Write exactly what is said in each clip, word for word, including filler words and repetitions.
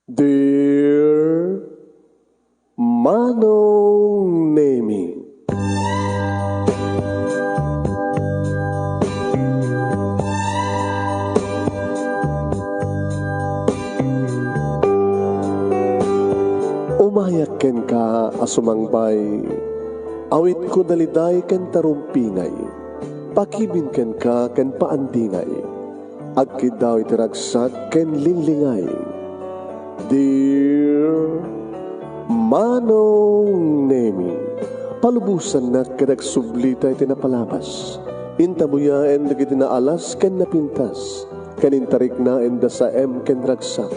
Dear Manong Nemi. Umayak kenka a sumangbay, awitko daliday ken tarumpingay, pakibin kenka ken paandingay. Agkiddaw iti ragsak ken linglingay. Dear Manong Nemi, palubosannak ket agsublita iti napalabas. Intabuyaen dagiti naalas ken napintas, ken intariknaenda saem ken ragsak,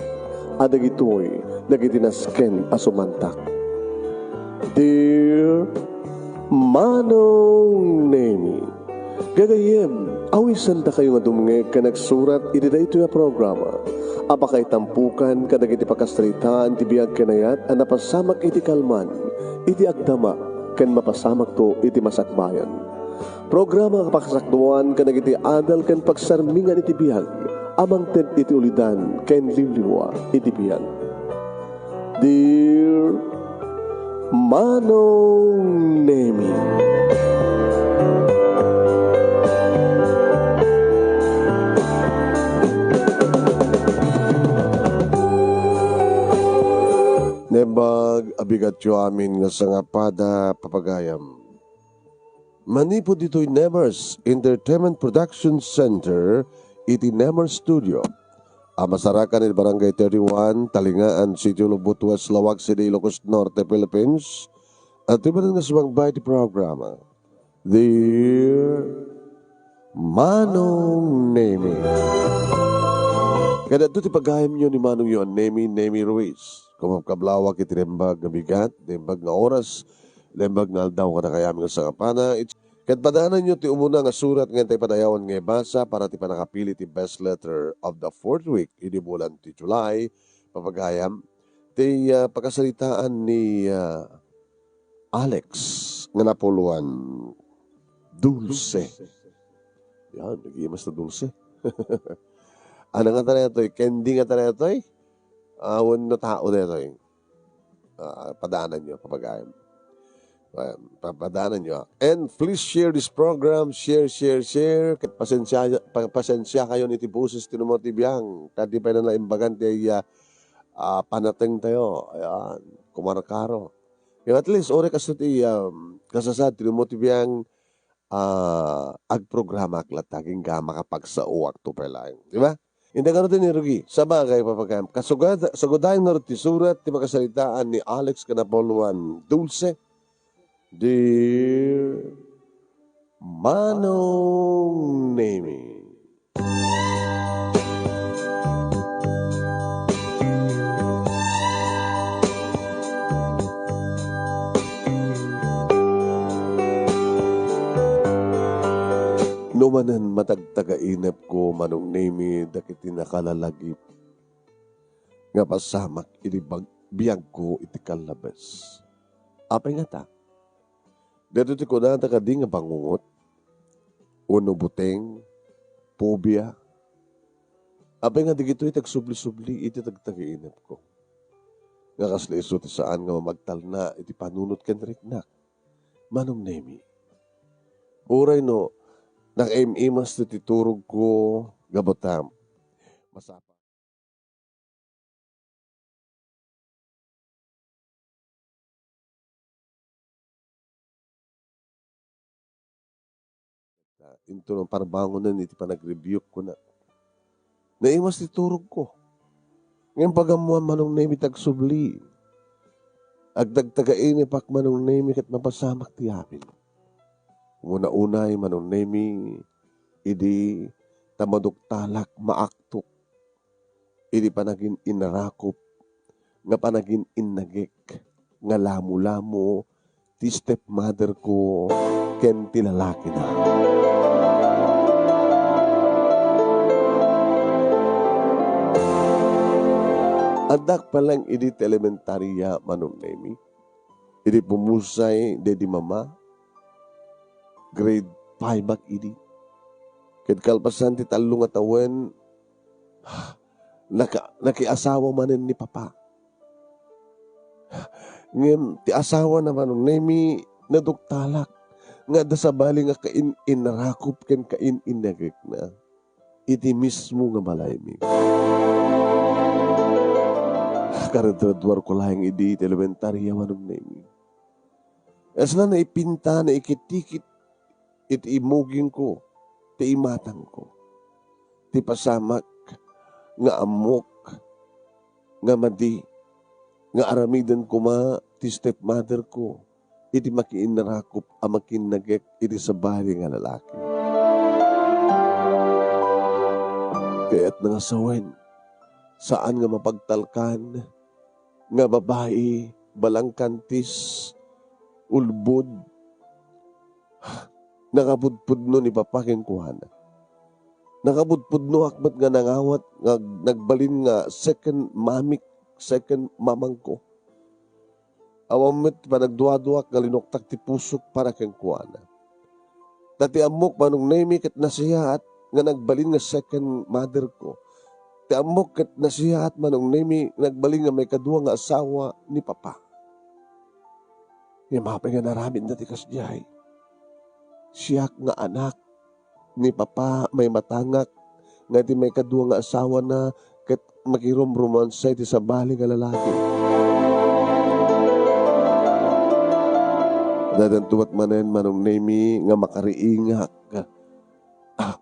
a dagitoy dagiti nasken a sumantak. Dear Manong Nemi, gagayyem, awisandakayo nga dumngeg ken agsurat iti daytoy a programa a pakaitampokan kadagiti pakasaritaan ti biag ken ayat a napasamak iti kalman, iti agdama, ken mapasamakto iti masakbayan. Programa a pakasakduan kadagiti adal ken pagsarmingan iti biag a mangted iti ulidan ken liwliwa iti biag. Dear Manong Nemi. Naimbag a bigatyo amin nga sangapada, papagayam. Manipud ditoy Nemers Entertainment Production Center iti Nemers Studio a masarakan iti Barangay thirty-one, Talingaan, Sitio Lubot, West Laoag City, Ilocos Norte, Philippines, adtoy manen nga sumangbay iti programa, Dear Manong Nemi. Kaniadto ti pagayamyo ni Manongyo a Nemi, Nemi Ruiz. Kumapkablawak iti naimbag nga bigat, naimbag nga oras, naimbag nga aldaw kadakayamin nga sangapada. Ket padaananyo ti umuna nga surat nga intay padayawan nga ibasa para ti pannakapili ti best letter of the fourth week idi bulan ti July, papagayam, ti, ah, pakasaritaan ni, ah, Alex nga napuloan, Dulce. Yan, nagimas na Dulce. Ano nga tayo ito? Candy nga tayo ito? Ah, wenno tao daytoy. Ah, padaananyo, papagayam. Ah, pa-, padaananyo. And please share this program. Share, share, share. Ket pasensya, pa-, pasensiakayon iti boses ti Numo ti Biag. Ta di pay na naimbagan ti, ah, ah, panateng tayo. Ayan. Kumarkaro. Ngem at least, uri kasto ti, um, kasasad ti Numo ti Biag, ah, agprogramaak latta agingga makapagsaoak to pay laeng. Di ba? Inda ngarud ni Rugi, sabagay, papagayam, kasugad-, sagudayen ngarud ti surat ti makasaritaan ni Alex ken Apolloan Dulce. Dear Manong Nemi. No manen matagtagainepko, Manong Nemi, dagiti nakalalagip nga pasamak iti bag-, biagko iti kallabes. Apay ngata? Daytoy ti kunada kadi nga bangungot, wenno buteng, phobia. Apay nga dagitoy ti agsubli-subli iti tagtagainepko? Nga kasla isu ti saan nga mamagtalna iti panunot ken riknak, Manong Nemi. Uray no nakaim-imas ti turogko, gapu ta masapa Ta, inton parbangonen iti panagrebuke ko na. Naimas ti turogko. Ngem pagammoan, Manong Nemi, ti agsubli. Agtagtagainipak, Manong Nemi, ket mapasamak ti amin. Umuna unay, Manong Nemi, idi ta maduktalak, maaktok iti panagin-innarakop nga panagin-innagek nga lamulamo ti stepmother ko ken ti lalakina. Addak pay laeng idi ti elementaria, Manong Nemi. Idi pumusay daydi mama, grade five ak idi. Ket kalpasan ti tallo nga tawen, Naka-, nakiasawa manen ni Papa. Ngem ti asawana, Manong Nemi, naduktalak nga adda sabali nga kain-innarakop ken kain-innagekna iti mismo nga balaymi. Karadradwarko laeng idi ti elementaria, Manong Nemi. Kasla naipinta, naikitikit iti imugingko, ti imatangko, ti pasamak nga ammok nga madi nga aramiden koma ti stepmother ko iti makiinnarakop a makinnagek iti sabali nga lalaki. Kayatna nga sawen, saan nga mapagtalkan nga babai, balangkantis, ulbod, nakapudpudno ni Papa kenkuana. Nakapudpudnoak met nga nangawat nga nagbalin nga second mamik, second mamangko. Awan met panagduaduak nga linuktak ti pusok para kenkuana. Ta ti ammok, Manong Nemi, ket nasiyaat nga nagbalin nga second mother ko. Ti ammok ket nasiyaat, Manong Nemi, nga nagbalin nga maikadua nga asawa ni Papa. Ngem apay nga naramidna ti kasdiay? Siak nga anak ni Papa, maimatangak nga iti maikadua nga asawana ket makirumromansa iti sabali nga lalaki. Addanto met manen, Manong Nemi, nga makariingak. Ah,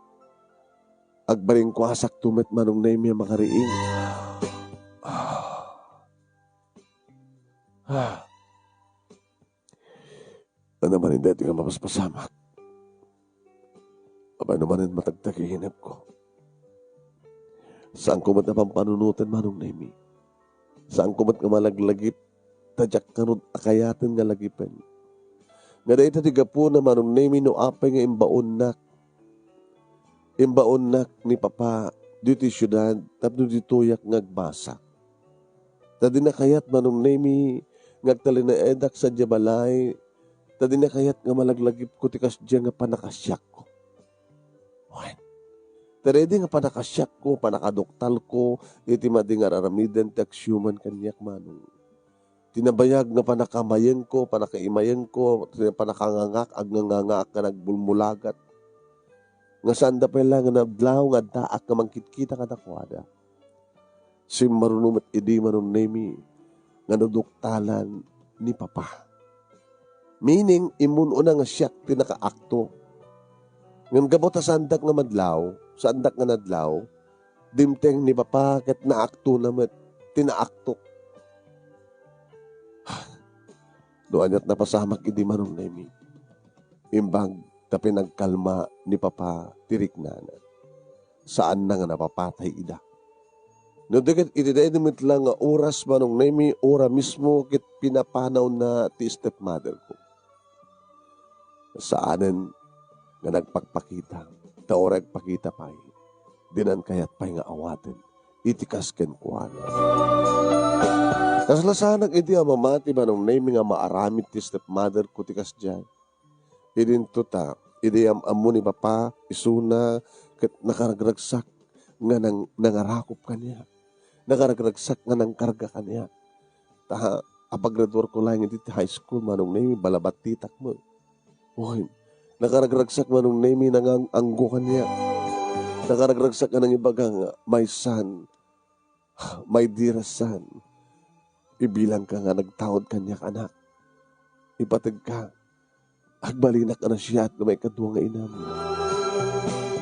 agbalinkuasakto met, Manong Nemi, a makariing. Ah. Ah. Ania manen daytoy nga mapaspasamak? Apay no manen matagtag ti inepko? Saanko met a pampanunoten, Manong Nemi. Saanko met nga malaglagip, ta diak kano a kayaten nga lagipen. Nga dayta ti gapuna, Manong Nemi, no apay nga imbaonnak. Imbaonnak ni Papa ditoy siudad tapno ditoyak nga agbasa. Ta dina kayat, Manong Nemi, nga agtalinaedak sadiay balay, ta dina kayat nga malaglagipko ti kasdiay nga pannakasiakko. Wen, ta daydi nga pannakasiakko, pannakaduktalko, iti madi nga ar-aramiden ti agsiuman kaniak, Manong. Ti nabayag nga pannakamayengko, pannakaimayengko, ti pannakangangak, agngangangaak nga nagbulmulagat. Nga saanda pay la nga nadlaw nga addaak nga mangkitkita kadakuada. Simmaruno met idi, Manong Nemi, nga naduktalan ni Papa. Meaning, immun-una nga siak ti nakaakto. Ngem gapu ta saandak nga madlaw, saandak nga nadlaw, dimteng ni Papa ket naaktona met ti naaktok. No aniat napasamak idi, Manong Nemi, imbag ta pinagkalma ni Papa ti riknana. Saanna nga napapatay ida. No di ket iti daydi met la nga oras, Manong Nemi, ura mismo ket pinapanawna ti stepmother ko. Saanen nga nagpakpakita, ta uray agpakita pay, dinan kayat pay nga awaten iti kas kenkuana. Kasla saanak idi a mamati, Manong Nemi, nga maaramid ti stepmother ko ti kasdiay. Idinto ta, idi am-ammo ni Papa, isuna ket nakaragragsak nga nang-, nangarakop kaniak. Nakaragragsak nga nangkarga kaniak. Ta, apaggraduarko laeng iti high school, Manong Nemi, balabattitak met. Wen, nakaragragsak, Manong Nemi, nangang-anggo kaniak. Nakaragragsak nga nangibaga nga, "My son, my dear son, ibilangka nga nagtaud kaniak, anak. Ipategka, agbalinak a nasayaat nga maikadua nga inam."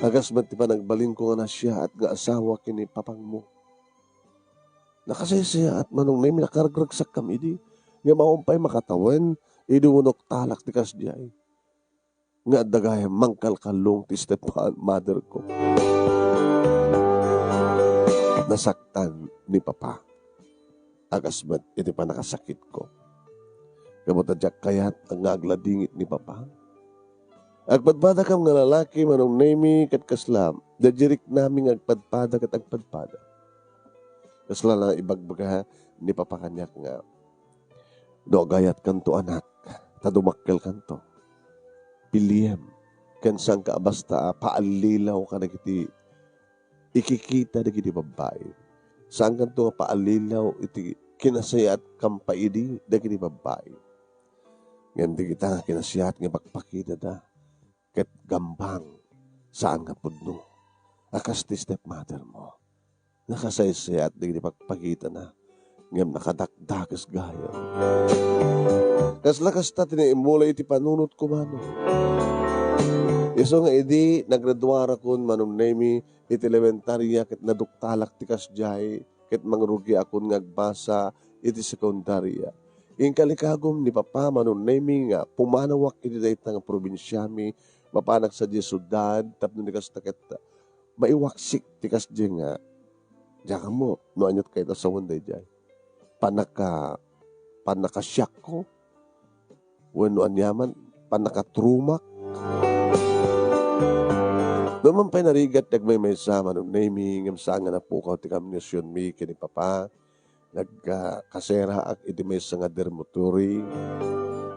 A kas met ti panagbalinko nga nasayaat nga asawa ken ni papangmo. Nakasaysayaat, Manong Nemi, nakaragragsakkami idi. Ngem awan pay makatawen idi unoktalak ti kasdiay nga adda gayam mangkalkallong ti stepmother ko. Nasaktan ni Papa. A kas met iti pannakasakitko. Gapu ta diak kayat nga agladingit ni Papa. Agpadpadakam nga lalaki, Manong Nemi, ket kasla, diay riknami nga agpadpada ket agpadpada. Kasla la ibagbaga ni Papa kaniak nga, "No agayatkanto, anak, ta dumakkelkanto, piliem, ken saanka a basta a paallilaw kadagiti ikikita dagiti babbai. saankanto nga paallilaw iti kinasayaat kampaidi dagiti babbai. Ngem dagita nga kinasayaat nga pakpakitada ket gambang, saan nga pudno a kas ti stepmother mo. Nakasaysayaat dagiti pakpakitana, ngem nakadakdakes gayam. Kasla kasta ti naimula iti panunotko, Manong. Isu nga idi naggraduarakon, Manong Nemy, iti elementaria ket naduktalak ti kasdiay, ket mangrugiakon nga agbasa iti sekundaria. Inkalikagum ni Papa, Manong Nemy, nga pumanawak iti dayta nga probinsiami, mapanak sadiay siudad, tapno ni kasta ket maiwaksik ti kasdiay nga, diak ammo no aniat kayat a sawen daydiay. Pannaka-, pannakasiakko, wenno aniaman, pannakatrumak. No man pay narigat ti agmaymaysa, Manong Nemy, ngem saan nga napukaw ti kamniosionmi ken ni Papa. Nagka-, kaseraak iti maysa nga dormitory.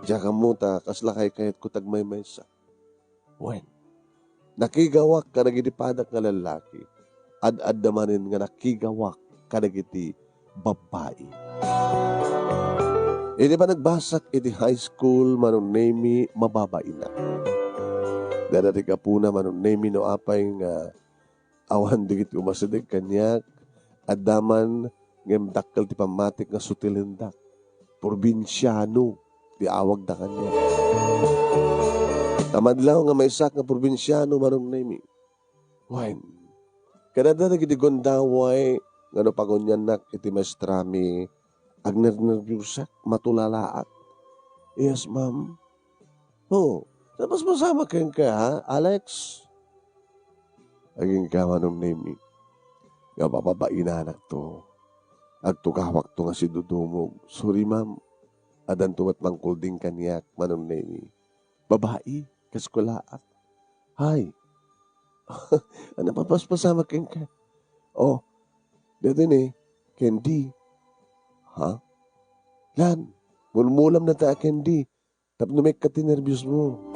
Diak ammo ta kasla kaykayatko ti agmaymaysa. Wen, nakigawak kadagiti padak nga lallaki. Ad-adda manen nga nakigawak kadagiti babbai. Iti panagbasak iti high school, Manong Nemy, mababainak. Dayta ti gapuna, Manong Nemy, no apay nga awan dagiti umasideg kaniak, adda man ngem dakkel ti pammatik nga sutilendak. Probinsiano ti awagda kaniak. Ta madlaw nga maysak nga probinsiano, Manong Nemy. Wen, ket adda dagiti gundaway nga no paguniannak iti maestrami, agnernerbiusak, matulalaak. "Yes, ma'am." "Oh, napaspasamak kenka, ha, Alex?" Agingga, Manong Nemy, nga bababainanakto. Agtugawakto nga sidudumog. "Sorry, ma'am. Addanto met mangkulding kaniak, Manong Nemy. Babai, kaskulaak." "Hay." "Napapaspasamak kenka." "Oh, daytoy ni Candy." "Ha? Lan, mulmulamnata a Candy. Tapno maikkat ti nerbiosmo."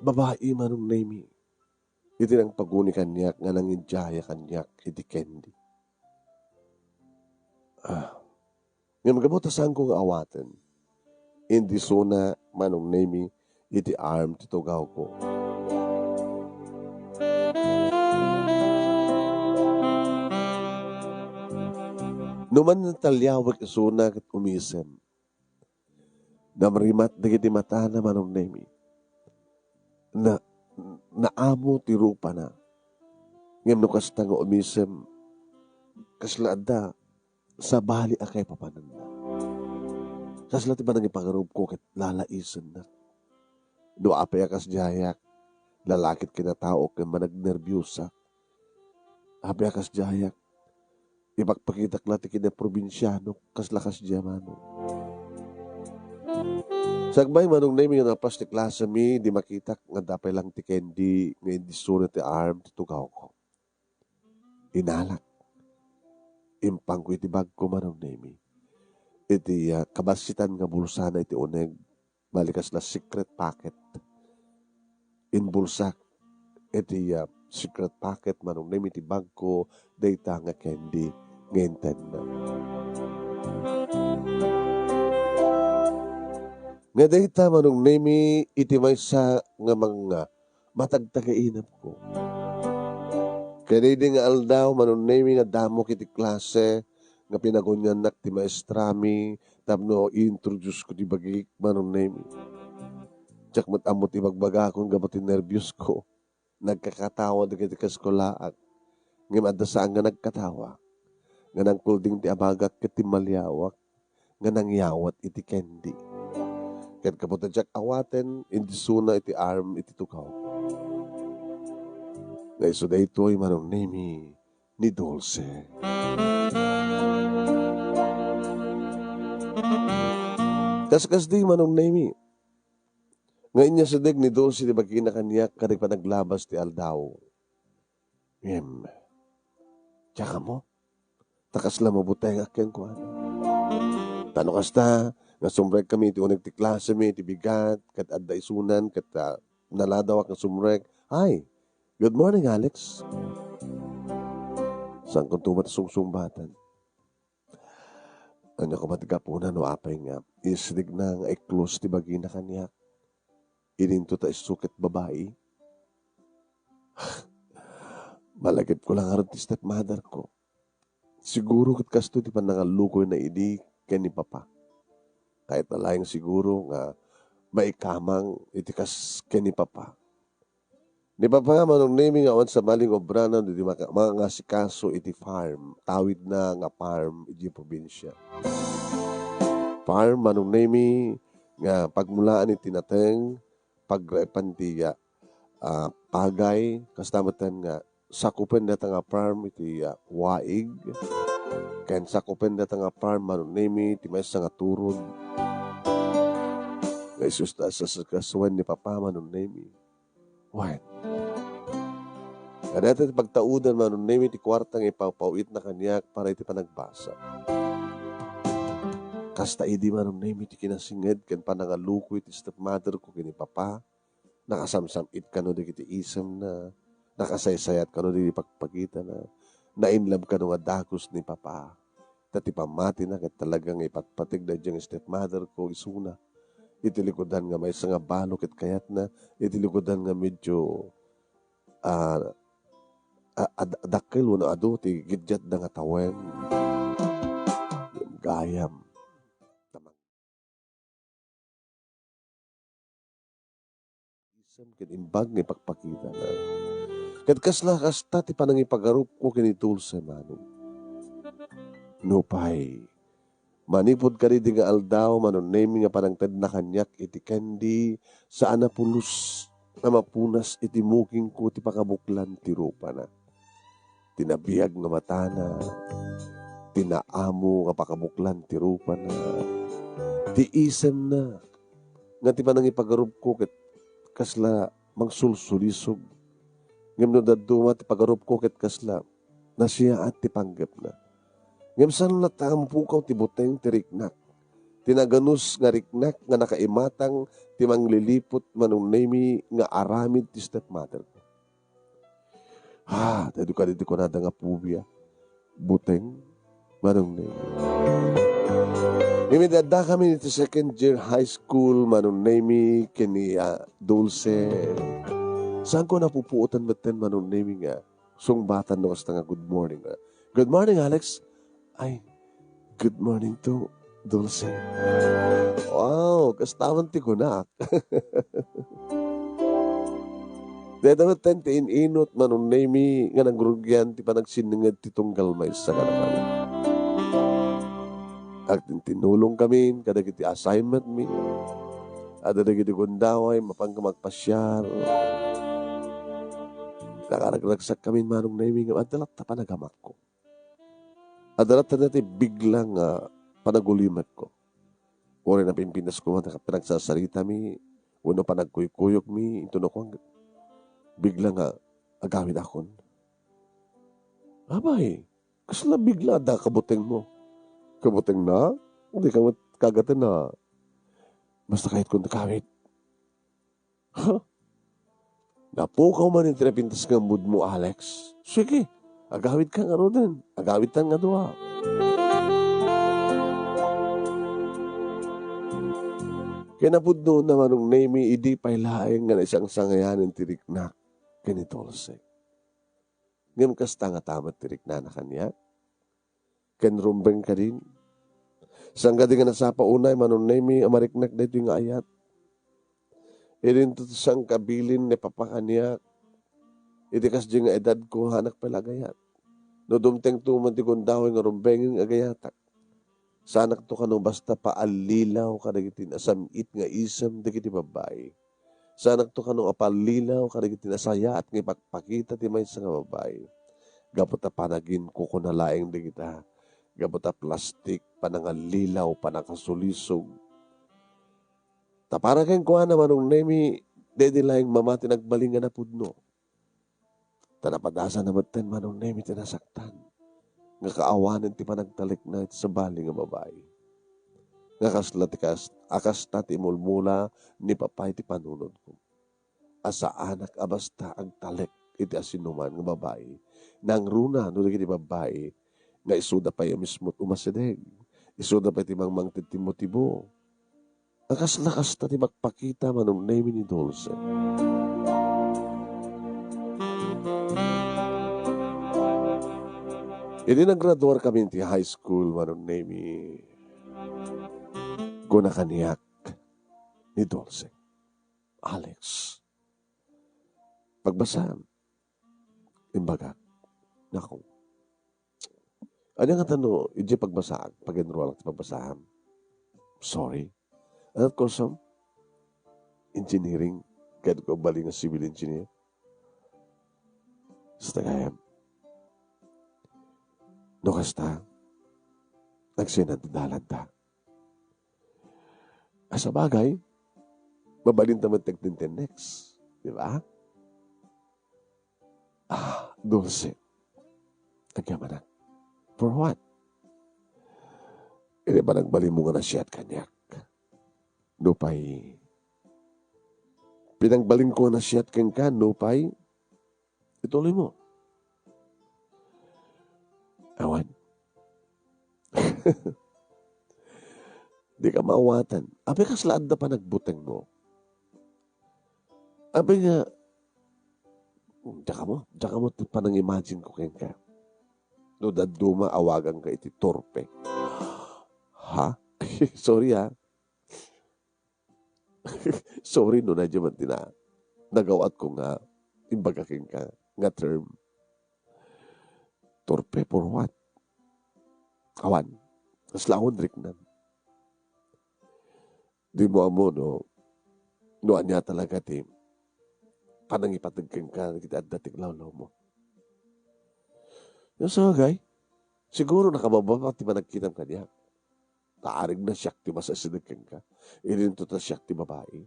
Babai, Manong Nemy, iti nangpaguni kaniak nga nangidiaya kaniak iti Candy. Ah, ngem gapu ta saanko nga awaten, indisuna, Manong Nemy, iti arm ti tugawko. No man nataliawek isuna ket umisem. Namrimat dagiti matana, Manong Nemy. Na, naamo ti rupana. Ngem no kasta nga umisem, kasla adda sabali a kaipapananna. Kasla ti panangipangarupko ket lalaisennak. No apay a kasdiayak, lalakit kinataok ngem managnerbiusak. Apay a kasdiayak, ipakpakitak la ti kinaprobinsianok, kasla kasdiay, Manong. Sakbay, Manong Nemy, nga napas ti klasemi, di makitak nga adda pay lang ti Candy nga indisuna ti arm ti tugawko. Inalak. Impangko iti bagko, Manong Nemy. Iti, ah, kabassitan nga bulsana iti uneg, bali kasla secret pocket. Inbulsak iti, ah, secret pocket, Manong Nemy, iti bagko, dayta nga candy nga intenna. Nga dayta, Manong Nemy, iti maysa nga mga matagtagainepko. Kadaydi nga aldaw, Manong Nemy, nga damok iti klase nga pinaguniannak ti maestrami tapno i-introduce ko ti bagik, Manong Nemy. Diak met ammo ti ibagbagakon gapu ti nerbios ko. Nagkakatawa dagiti kaskulaak, ngem adda saan nga nagkatawa, nga nangkulding ti abagak ket timmaliawak nga nangyawat iti candy. Ket gapu ta diak awaten, indisuna iti arm iti tugaw. Nga isu daytoy, Manong Nemy, ni Dulce. Kaskasdi, Manong Nemy, nga inyasideg ni Dulce ti bagina kaniak kadagiti panaglabas ti aldaw. Ngem, diak ammo, ta kasla mabutengak kenkuana. Ta no kasta, nga sumrekkami iti uneg ti klasemi, iti bigat, ket adda isunan, ket, ah, naladawak nga sumrek. Ay, good morning, Alex. Saan kunto met a sungsungbatan? Ania koma ti gapuna no apay nga isdikna nga i-close ti bagina kaniak? Idinto ta isu ket babai? Malagipko la ngarud ti stepmother ko. Siguro ket kastoy ti pannangallukoyna idi ken ni Papa. Kayatna laeng siguro nga maikamang iti kas ken ni Papa. Ni Papa, Manong Nemi, nga awan sabali nga obrana no di maka-, mangasikaso iti farm, tawidna nga farm iti probinsia. Farm, Manong Nemi, nga pagmulaan iti nateng, pagraepan ti, ah, ah, pagay, kasta metten nga sakupen dayta nga farm iti, ah, waig, ken sakupen dayta nga farm, Manong Nemi, ti maysa nga turod. Nga isus ta sasakasuen ni Papa, Manong Nemi. Wen. Kadayta ti pagtaudan, Manong Nemi, ti kuarta nga ipawpaw-itna kaniak para iti panagbasa. Kasta idi, Manong Nemi, ti kinasinged ken panangalukoy ti stepmother ko ken ni Papa, nakasamsam-it kano dagiti isemna, nakasaysayat kano dagiti pagpakitana, nainlab kano nga dagus ni Papa. Ta ti pammatina ket talaga nga ipatpateg daydiay nga stepmother ko isuna. Iti likudan nga maysa nga balo ket kayatna, iti likudan nga medyo, ah, a-, ad-, dakkel wenno adu ti giddiatda nga tawen. Gayam. Isem ken imbag nga ipakpakitana. Ket kasla kasta ti panangipagarupko ken ni Dulce, Manong. Nupay, manipud kadidi nga aldaw, Manong Nemi, nga panangtedna kaniak iti candy, saan a pulos a mapunas iti mukingko ti pakabuklan ti rupana. Ti nabiag nga matana, ti naamo nga pakabuklan ti rupana, ti isemna, nga ti panangipagarupko ket kasla mangsulsulisog. Ngem no dadduma ti pagarupko ket kasla nasiaat ti panggepna. Ngem saan latta nga mapukaw ti buteng ti riknak, ti naganus nga riknak nga nakaimatang ti mangliliput, Manong Nemi, nga aramid ti stepmother ko. Ah, daytoy kadi ti kunada nga phobia. Buteng, Manong Nemi. Ngem idi addakami iti second year high school, Manong Nemi, ken ni, ah, Dulce. Saanko napupuotan metten, Manong Nemi, nga sungbatan no kasta nga, "Good morning," ah. "Good morning, Alex." Ay, "Good morning to Dulce." Wow, kasta man ti kunak. Dayta metten ti in-inut, Manong Nemi, nga nangrugian ti panagsindenged ti tunggal maysa kadakami. Agtintinulongkami kadagiti assignmentmi. Adda dagiti gundaway, mapanka magpasiar. Nakaragragsakkamin, Manong Nemi, nga adda latta panagamakko. Adda latta dayta bigla nga panagulimekko. Uray napimpintasko nga panagsasaritamin wenno panagkuykuyogmi, inton nakuan, bigla nga agawidakon. "Abay, kasla bigla adda kabutengmo?" "Kabutengna? Dika met kagatenna. Basta kayatkon ti kawit." "Ha? Napukaw man iti napintas nga moodmo, Alex. Sige, agawidka ngaruden. Agawidtan nga dua." Kinapudnona, Manong Nemi, idi pay laeng nga naisangsangayanen ti riknak ken ni Dulce. Ngem kasta ngata met ti riknana kaniak ken rumbeng kadin. Saan kadi nga nasapa unay, Manong Nemi, a mariknak daytoy nga ayat. Idinto ti sangkabilin ni Papa kaniak. Iti kasdi nga edadko, haanak pay la agayat. No dumtengto man ti gundaway nga rumbeng, agayatak. Saanakto kano basta paallilaw kadagiti nasam-it nga isem dagiti babbai. Saanakto kano a paallilaw kadagiti nasayaat nga ipakpakita ti maysa nga babbai. Gapu ta panaginkukuna laeng dagita. Gapu ta plastik, panangallilaw, panangasulisog. Ta para kenkuana, Manong Nemi, daydi laeng mama ti nagbalin nga napudno. Ta napadasanna metten, Manong Nemi, ti nasaktan nga kaawanen ti panagtalekna iti sabali nga babai. Nga kasla ti kas-, a kasta ti imulmula ni Papa iti panunotko. A saanak a basta agtalek iti asinoman nga babai. Nangruna no dagiti babai nga isuda pay a mismo umasideg. Isuda pay ti mangmangted ti motibo. A kasla kasta ti makpakita, Manong Nemi, ni Dulce. Idi naggraduarkami iti high school, Manong Nemi, kuna kaniak ni Dulce, "Alex, pagbasam," imbagak. Nako. Ania ngata no, idiay pagbasaak, pag-enrollak ti pagbasam? Sorry. Ano kursom? Engineering. Kayat ko bali nga civil engineer. Sa tagayam. No kasta, nagsinan ti dalanta. A, sabagay, mabalinta met ti agtintinnex, di ba? Ah, Dulce. Agyamanak. For what? Idi panagbalinmo nga nasiat kaniak. Nupay, pinagbalinko nga nasiat kenka, nupay, ituloymo. Awan. Dika maawatan. Apay kasla adda panagbutengmo? Apay nga, diak ammo, diak ammo ti panang-imagine ko kenka. No dadduma, awaganka iti torpe. Ha? Sorry, ha? Sorry no, nadie man ti na-, nagaw-atko nga imbaga kenka nga term. Torpe for what? Awan. Kasla awan riknam. Dimo ammo no, no ania talaga ti panangipateg kenka dagiti adda ti iglawlawmo. Wen, sabagay, siguro nakababa ti panagkitam kaniak. Naarig na siak ti masasideg kenka. Idinto ta siak ti babai.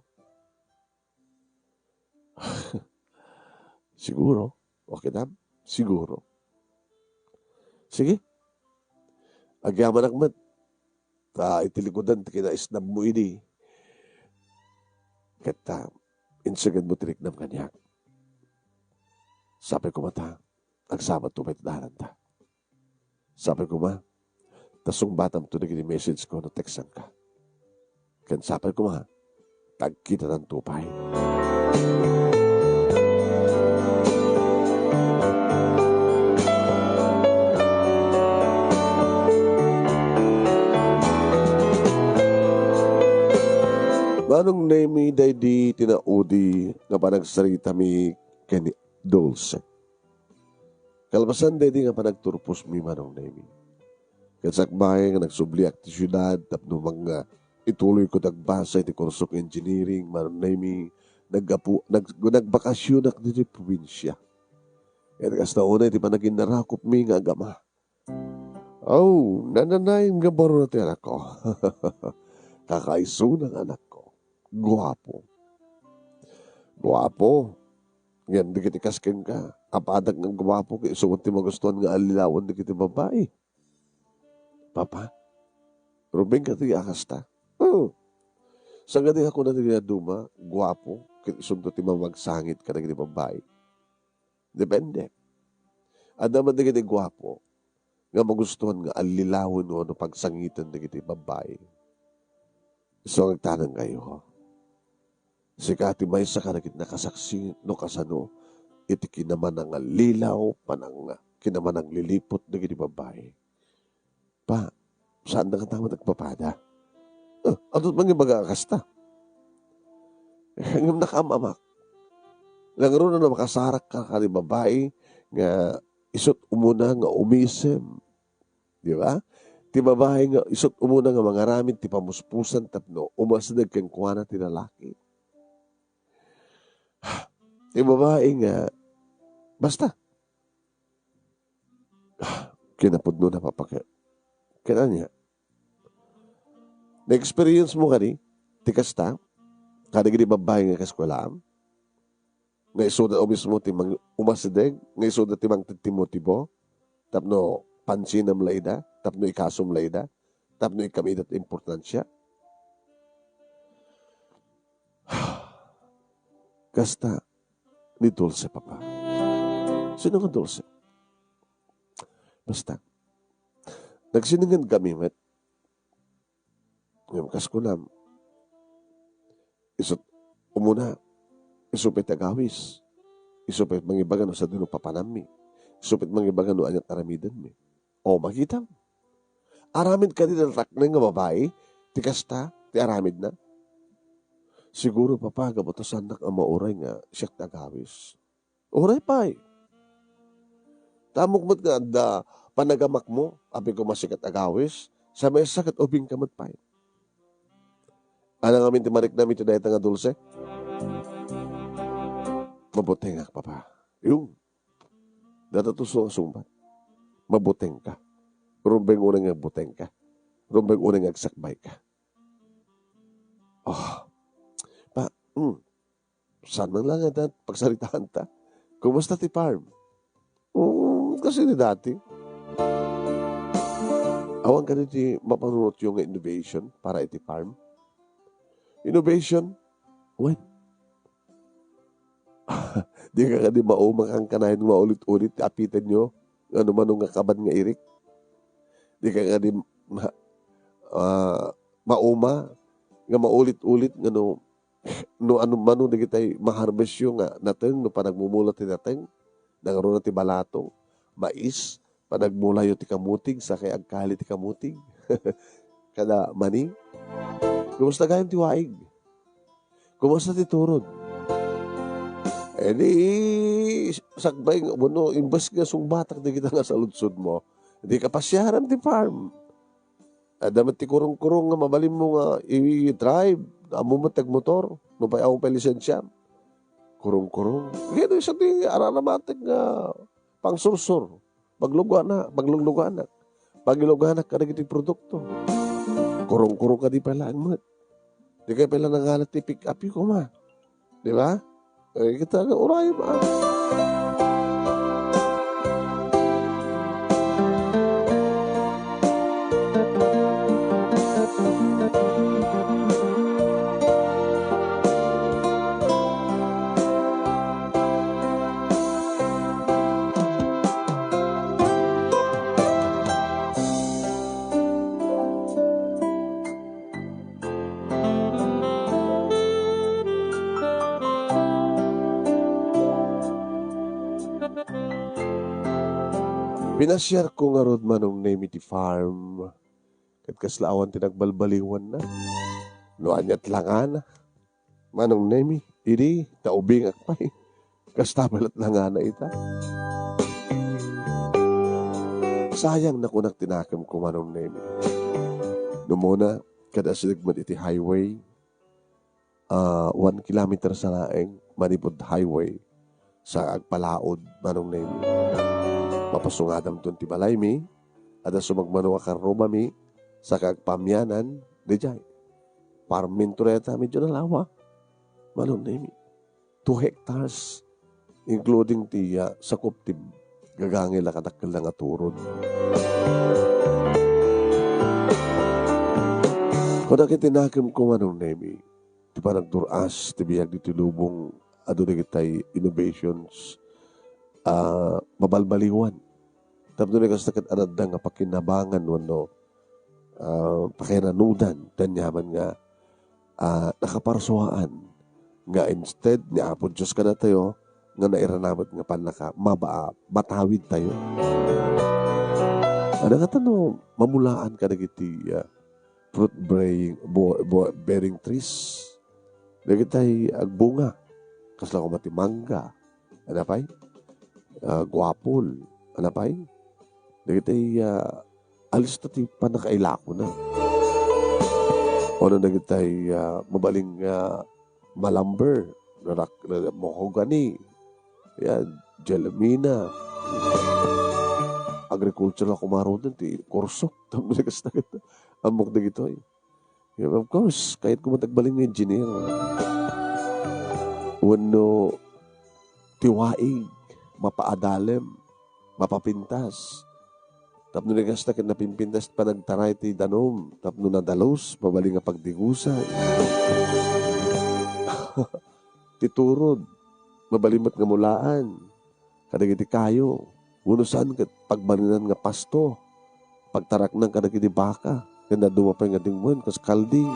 Siguro. Okay, dam? Siguro. Sige. Agyamanak met. Ta iti likudan ti kinaisnabmo idi. Ket ta, inseganmo ti riknam kaniak. Sapay koma ta, agsabatto pay ti dalanta. Sapay koma, ta sungbatamto dagiti message ko no textanka. Ken sapay koma, ta agkitatanto pay. Manong Nemi, daydi ti naudi nga panagsaritami ken ni Dulce. Kalpasan daydi nga panagturposmi, Manong Nemi, ket sakbay nga nagsubliak ti siudad tapno mangituloyko ti agbasa iti kursok engineering, Manong Nemi, naggapu-, nag-, nagbakasionak ditoy probinsia. Ket kasta unay ti panaginnarakupmi nga agama. Aw, nananayon nga baro ti anakko. Kakaisuna nga anakko. Guapo. Guapo. Ngem dagiti kas kenka, apadak nga guapo ket isu ti magustuhan nga allilawen dagiti babai. Papa, Ruben, kadi a kasta? Oo. Saan nga di ako na duma, guapo, ket isunto ti mamagsangit kadagiti babai. Depende. Adda man dagiti guapo nga magustuhan nga allilawen wenno pagsangiten dagiti babbai. Isu nga agtanengkayo. Sika ti maysa kadagiti nakasaksi no kasano iti kinamanangallilaw, panang-, kinamanangliliput dagiti babbai. Pa, saan da katamet agpapada? Eh, adu met mangibaga a kasta. Eh, ngem nakaam-amak. Nangruna no makasarakka kadi babai nga isut' umuna nga umisem. Di ba? Ti babai nga isut' umuna nga mangaramid ti pamuspusan tapno umasideg kenkuana ti lalaki. Ti babai nga, basta, kinapudno na, papa, ket, ket ania? Na-experience mo kadi ti kasta? Kadagiti babbai nga kaeskuelam? Nga isuda mismo ti mang-, umasideg? Nga isuda ti mangted ti motibo? Tapno pansinam la ida? Tapno ikasum la ida? Tapno ikkam ida ti importansia? Kasta ni Dulce, papa. Sino nga dulce? Basta, nagsininged kami met. Ngem kas kunam, isut' umuna, isu pay ti agawis, isu pay mangibaga no sadino papanammi, isu pay mangibaga no aniat aramidenmi. O, makitam. Aramid kadi dayta rakneng nga babai, ti kasta, ti aramidna. Siguro, Papa, gapu ta saannak a mauray nga siak ti agawis. Uray pay. Ta ammok met nga adda panagamakmo, apay, koma sika ti agawis, sa maysa ket ubingka met pay. Ania ngamin ti mariknam iti dayta nga dulce? Mabutengak, Papa. Yung, datato so nga sungbat. Mabutengka. Rumbeng unay nga agbutengka. Rumbeng unay nga agsakbayka. Oh. Pa, mm. Saan man lang ita pagsaritaanta? Kumusta ti farm? Um, kasi ni dati. Awan kadi ti mapanunotyo nga innovation para iti farm? Innovation? Wen. Di ka kadi mauma kankanayon nga maulit-ulit ti apitenyo? Nga no mano nga kaban nga irik? Di ka kadi ma-, ah, mauma nga maulit-ulit nga no, no ano mano dagitay maharbesyo nga nateng, no panagmumula ti nateng, nangruna ti balato, mais, panagmulayo ti kamutig, sakay agkali ti kamutig. Kada mani. Kumusta gayam ti waig? Kumusta ti turod? E di, sakbay nga, bueno, imbes nga sungbatak dagita nga saludsodmo, di ka pasiaram ti farm. Adda met ti kurong-kurong nga mabalinmo nga i-drive, ammo met ti agmotor, nupay awan pay lisensiam. Kurong-kurong. Kaya isu ti araramatek nga pangsursur. Pagluganak, paglugluganak. Pagiluganak kadagiti produkto. Kurong-kurong kadi pay laeng met. Di kay pay la nangalat ti pick-up yo koma. Di ba? E, kita nga uray ba? Pinasiarko ngarud, Manong Nemi, ti farm. Ket kasla awan ti nagbalbaliwanna. No aniat langana, Manong Nemi, idi ta ubingak pay. Kasta pay lat langana ita. Sayang, nakunak ti nakemko, Manong Nemi. No umuna, kada asideg met iti highway, ah, one kilometer sa laeng manipud highway, sa agpalaod, Manong Nemi. Mapasungadamton ti balaymi, adda sumagmano a karrubami, saka agpamianan, daydiay. Farmminto dayta, medyo nalawa, Manong Nemi. Two hectares, including ti, ah, sakup ti gagangay la kadakkel nga turod. Kunak iti nakemko, Manong Nemi, ti panagdur-as ti biag ditoy lubong, adu dagitay innovations a mabalbaliwan. Tapno ni kasta ket adda nga pakinabangan wenno, ah, pakiranudan ti aniaman nga, ah, nakaparsuaan nga instead ni Apo Dios kadatayo nga nairana met nga pannaka-, maba-, matawid tayo. Ano nga tano mamulaan kadagiti, ah, fruit bearing, bo-, bo-, bearing trees. Dagitay agbunga. Kasla koma ti mangga. Ano pay? Ah, guapol. Ano pay? Dagitay, ah, alista ti pannakailakona. Ono dagitay, ah, mabalin nga malamber, narak-, na-, mahogany, yan, gelamina. Agriculture la kumaruden ti kurso. Tapno kasta ket ammok dagitoy. Yeah, of course, kayatko met agbalin nga engineer. Wenno ti waig, mapaadalem, mapapintas. Tapno ni kasta ket napimpintas ti panagtaray ti danum, tapno nadalus, mabalin nga pagdigusan. Ti turod, mabalin met nga mulaan. kadagiti kayo, wenno saan ket pagbalinan nga pasto, pagtaraknang kadagiti baka, ken dadduma pay nga dingwen kas kalding.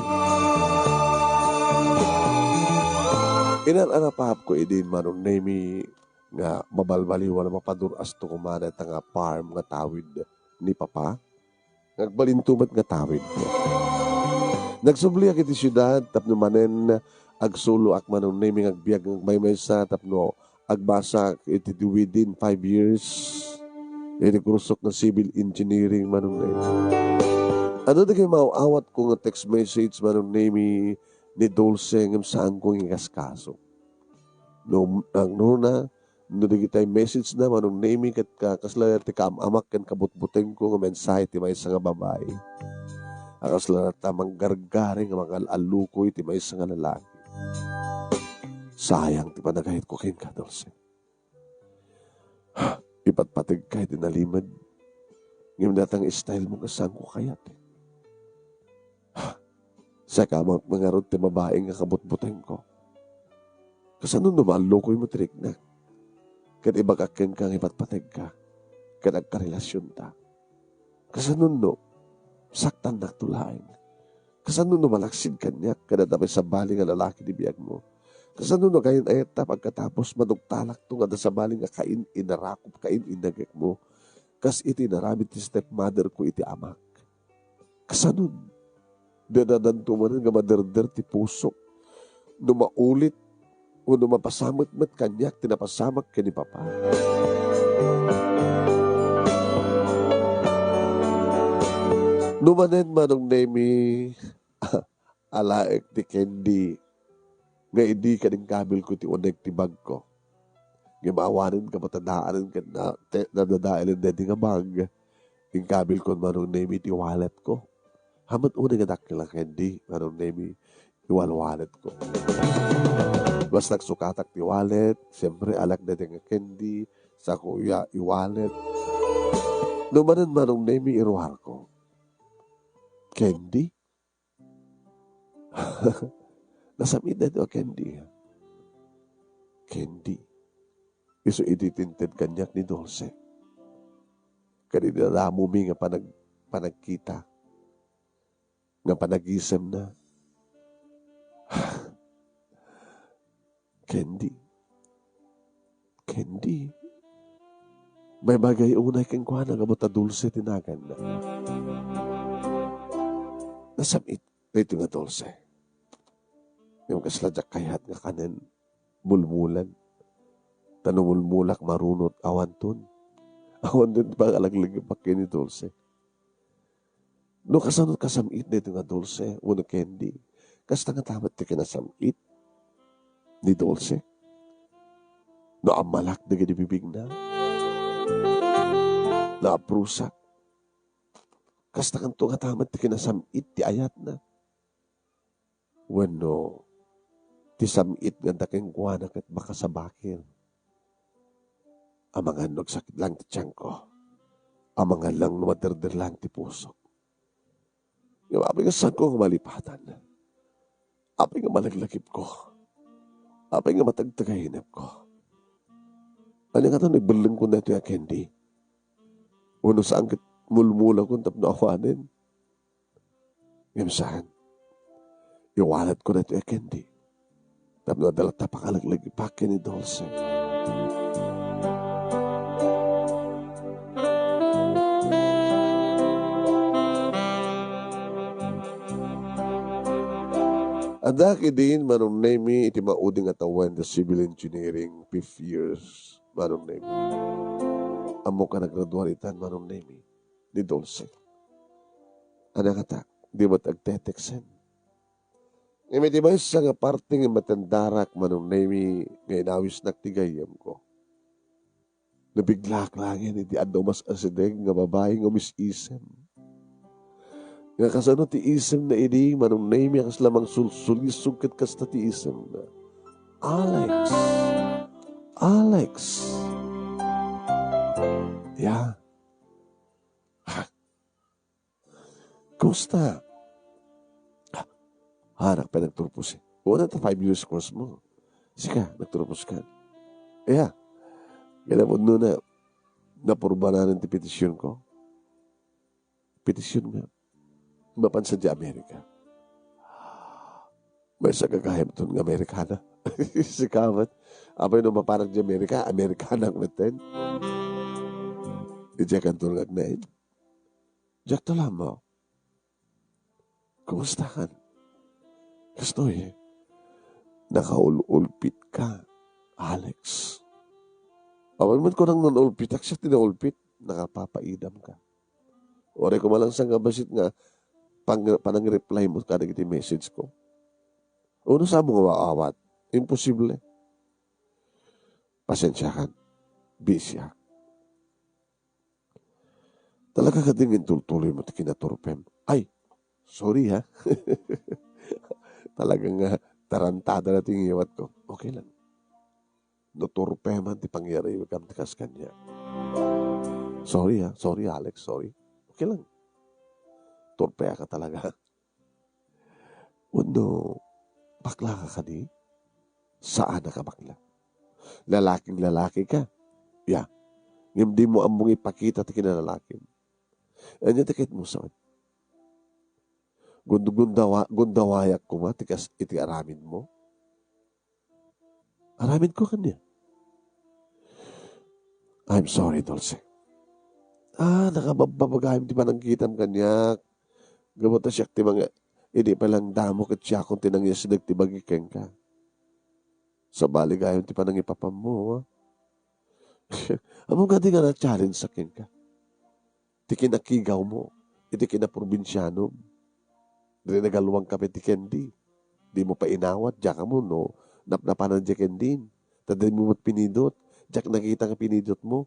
Inar-arapapko idin, Manong Nemi, nga mabalbaliwan a mapadur-asto koma dayta nga farm nga tawid ni Papa. Nagbalinto met nga tawid. Nagsubliak iti siudad tapno manen agsuloak, Manong Nemi, nga agbiag nga agmaymaysa tapno agbasak iti within five years iti kursok nga civil engineering, Manong Nemi. Adu dagiti maaw-awatko nga text message, Manong Nemi, ni Dulce ngem saanko nga ikaskaso. No, ang nuna, no dagiti message na, Manong Nemi, ket ka-, kasla ti kaam-amak ken kabutbutengko nga mensahe ti maysa nga babai. A kasla ta manggargari nga mangal-allukoy ti maysa nga lalaki. Sayang ti panagayatko kenka, Dulce. Ipatpategka iti nalimed. Ngem datang style mo nga saanko kayat. Saka man-, mangarud ti babai nga kabutbutengko. Kasano no maallukoymo ti riknak? Ket ibagak kenka nga ipatpategka. Ket agkarelasionta. Kasano no saktannak to laeng? Kasano no malaksid kaniak ket adda pay sabali nga lalaki ti biagmo? Kasano no kayan-ayatta pagkatapos maduktalakto nga adda sabali nga kain-inarakop, kain-inagekmo? Kas iti inaramid ti stepmother ko iti amak. Kasano? Dadadanto manen nga maderder ti pusok no maulit wenno mapasamak met kaniak ti napasamak ken ni Papa. No manen, Manong Nemi, alaek ti candy nga idi ket inkabilko ti uneg ti bagko. Ngem awanen ka matadaan ket na-, te-, nadadaelen daydi nga bag. Inkabilkon, Manong Nemi, ti walletko. Hamet unay nga dakkel a candy, Manong Nemi, iwalwalletko. Basta agsukatak ti wallet, siyempre, alaek daydi nga candy, sakuya, i-wallet. No manen, Manong Nemi, iruarko. Candy? Nasam-it daytoy a candy. Candy. Isu idi ti inted kaniak ni Dulce. Ket idi nadamomi nga panag-, panagkita, nga panagisemna. Candy. Candy. Maibagay unay kenkuana gapu ta Dulce ti naganna. Nasam-it daytoy nga Dulce. Ngem kasla diak kayat nga kanen, mulmulan. Ta no mulmulak, marunot, awanton. Awanton ti pangalaglagipak ken ni Dulce. No kasano kasam-it daytoy nga Dulce wenno candy, kasta ngata met ti kinasam-it ni Dulce. No ammalak dagiti bibigna, naaprusak, kasta kanto ngata met ti kinasam-it ti ayatna. Wenno, ti sam-it nga adda kenkuana ket makasabakir. Amangan no agsakit laeng ti tianko. Amangan laeng no maderder laeng ti pusok. Ngem apay nga saanko nga malipatan? Apay nga malaglagipko? Apay nga matagtagainepko? Ania ngata no igbellengko daytoy a candy? Wenno saan ket mulmulakon tapno awanen? Ngem saan. I-walletko daytoy a candy. Tapno adda latta pangalaglagipak ken ni Dulce. Adda ketdin Manong Nemi iti maudi nga tawen ti civil engineering, fifth years, Manong Nemi. Ammok a nagraduar itan, Manong Nemi, ni Dulce. Ania ngata, di met agteteksen. Ngem iti maysa nga parte nga matendarak, Manong Nemi, nga inawisnak ti gayyemko. Nabiglak laengen iti adda umas-asideg nga babai nga umis-isem. Nga kasano ti isemna idi, Manong Nemi, a kasla mangsulsulisog ket kasta ti isemna. Alex! Alex! Ya. Kumusta? Ah, anak, pa nagturpos eh. Wala ta five years course mo. Sika, nagturpos ka. Iya. Kaya napudno na, napurbanan ti petition ko. Petition nga. Mapan sa di Amerika. May sa gagayam ton nga Amerikana. Sikamat. Apay no mapanak di Amerika, Amerikanak metten. Iti kanton nga agnaed. Diak to lamang. Kumustakan? Kastoy, nakaul-ulpit ka, Alex. Awan man kunang nang ulpitak siya, tinaulpit, nakapapaidam ka. Uray ko malang sang nga basit nga pang-, panang-reply mo kadagiti message ko. Uno sa mo nga maawat. Imposible. Pasensyakan. Busy ak. Talaga kadi nga intultuloy mo ti kinaturpem? Ay, sorry ha. Talaga nga tarantada na ti ngiwat ko. Okay lang. No turpe man ti pangyariwekam ti kas kaniak. Sorry ha. Sorry, Alex. Sorry. Okay lang. Turpe ka talaga. Wenno, bakla ka kadi? Saan a kabakla. Lalaking lalaki ka. Ya. Ngem di mo ammong ipakita ti kinalalakim. Anya ti ket mo saan? Gund-, gundawa-, gundawayak koma ti kas-, iti aramid mo. Aramid ko kanya. I'm sorry, Dulce. Ah, nakababbabagayam ti panangkitam kaniak. Gapu ta siak ti mga, idi pa lang damo ket siakon ti nangyasdeg ti bagi kenka. Sabali gayam ti panangipapammo, ha? Ammom kadi nga na-challenge sa kenka. Ti kinakigaw mo, iti kinaprobinsianom. Diri nagaluang ka pay ti candy. Di mo pa inawat, diak ammo no napnapanan diay candy. Ta di mo met pinidot, diak nakita nga pinidot mo.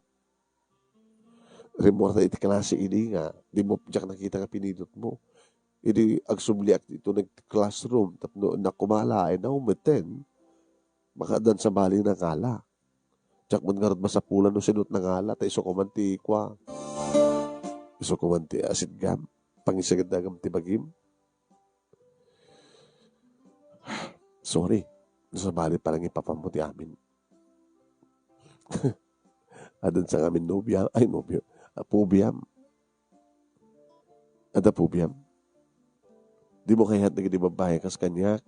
Rimmuar ta iti klase idi nga, di mo, diak nakita nga pinidot mo. Idi agsubliak iti classroom, tapno nakumala ay naumeten, makaaddan sabali nga ngala. Diak met ngarud masapulan no sino ti nangala, ta isu ko man ti kua. Isu ko man ti asitgam, pangisagdagam ti bagim. Sorry. Sabali panangipapammo ti amin. Addan sa ngamin nobia, ay nobia, ah, pubiam. Adda pubiam. Di mo kayat dagiti babbai kas kaniak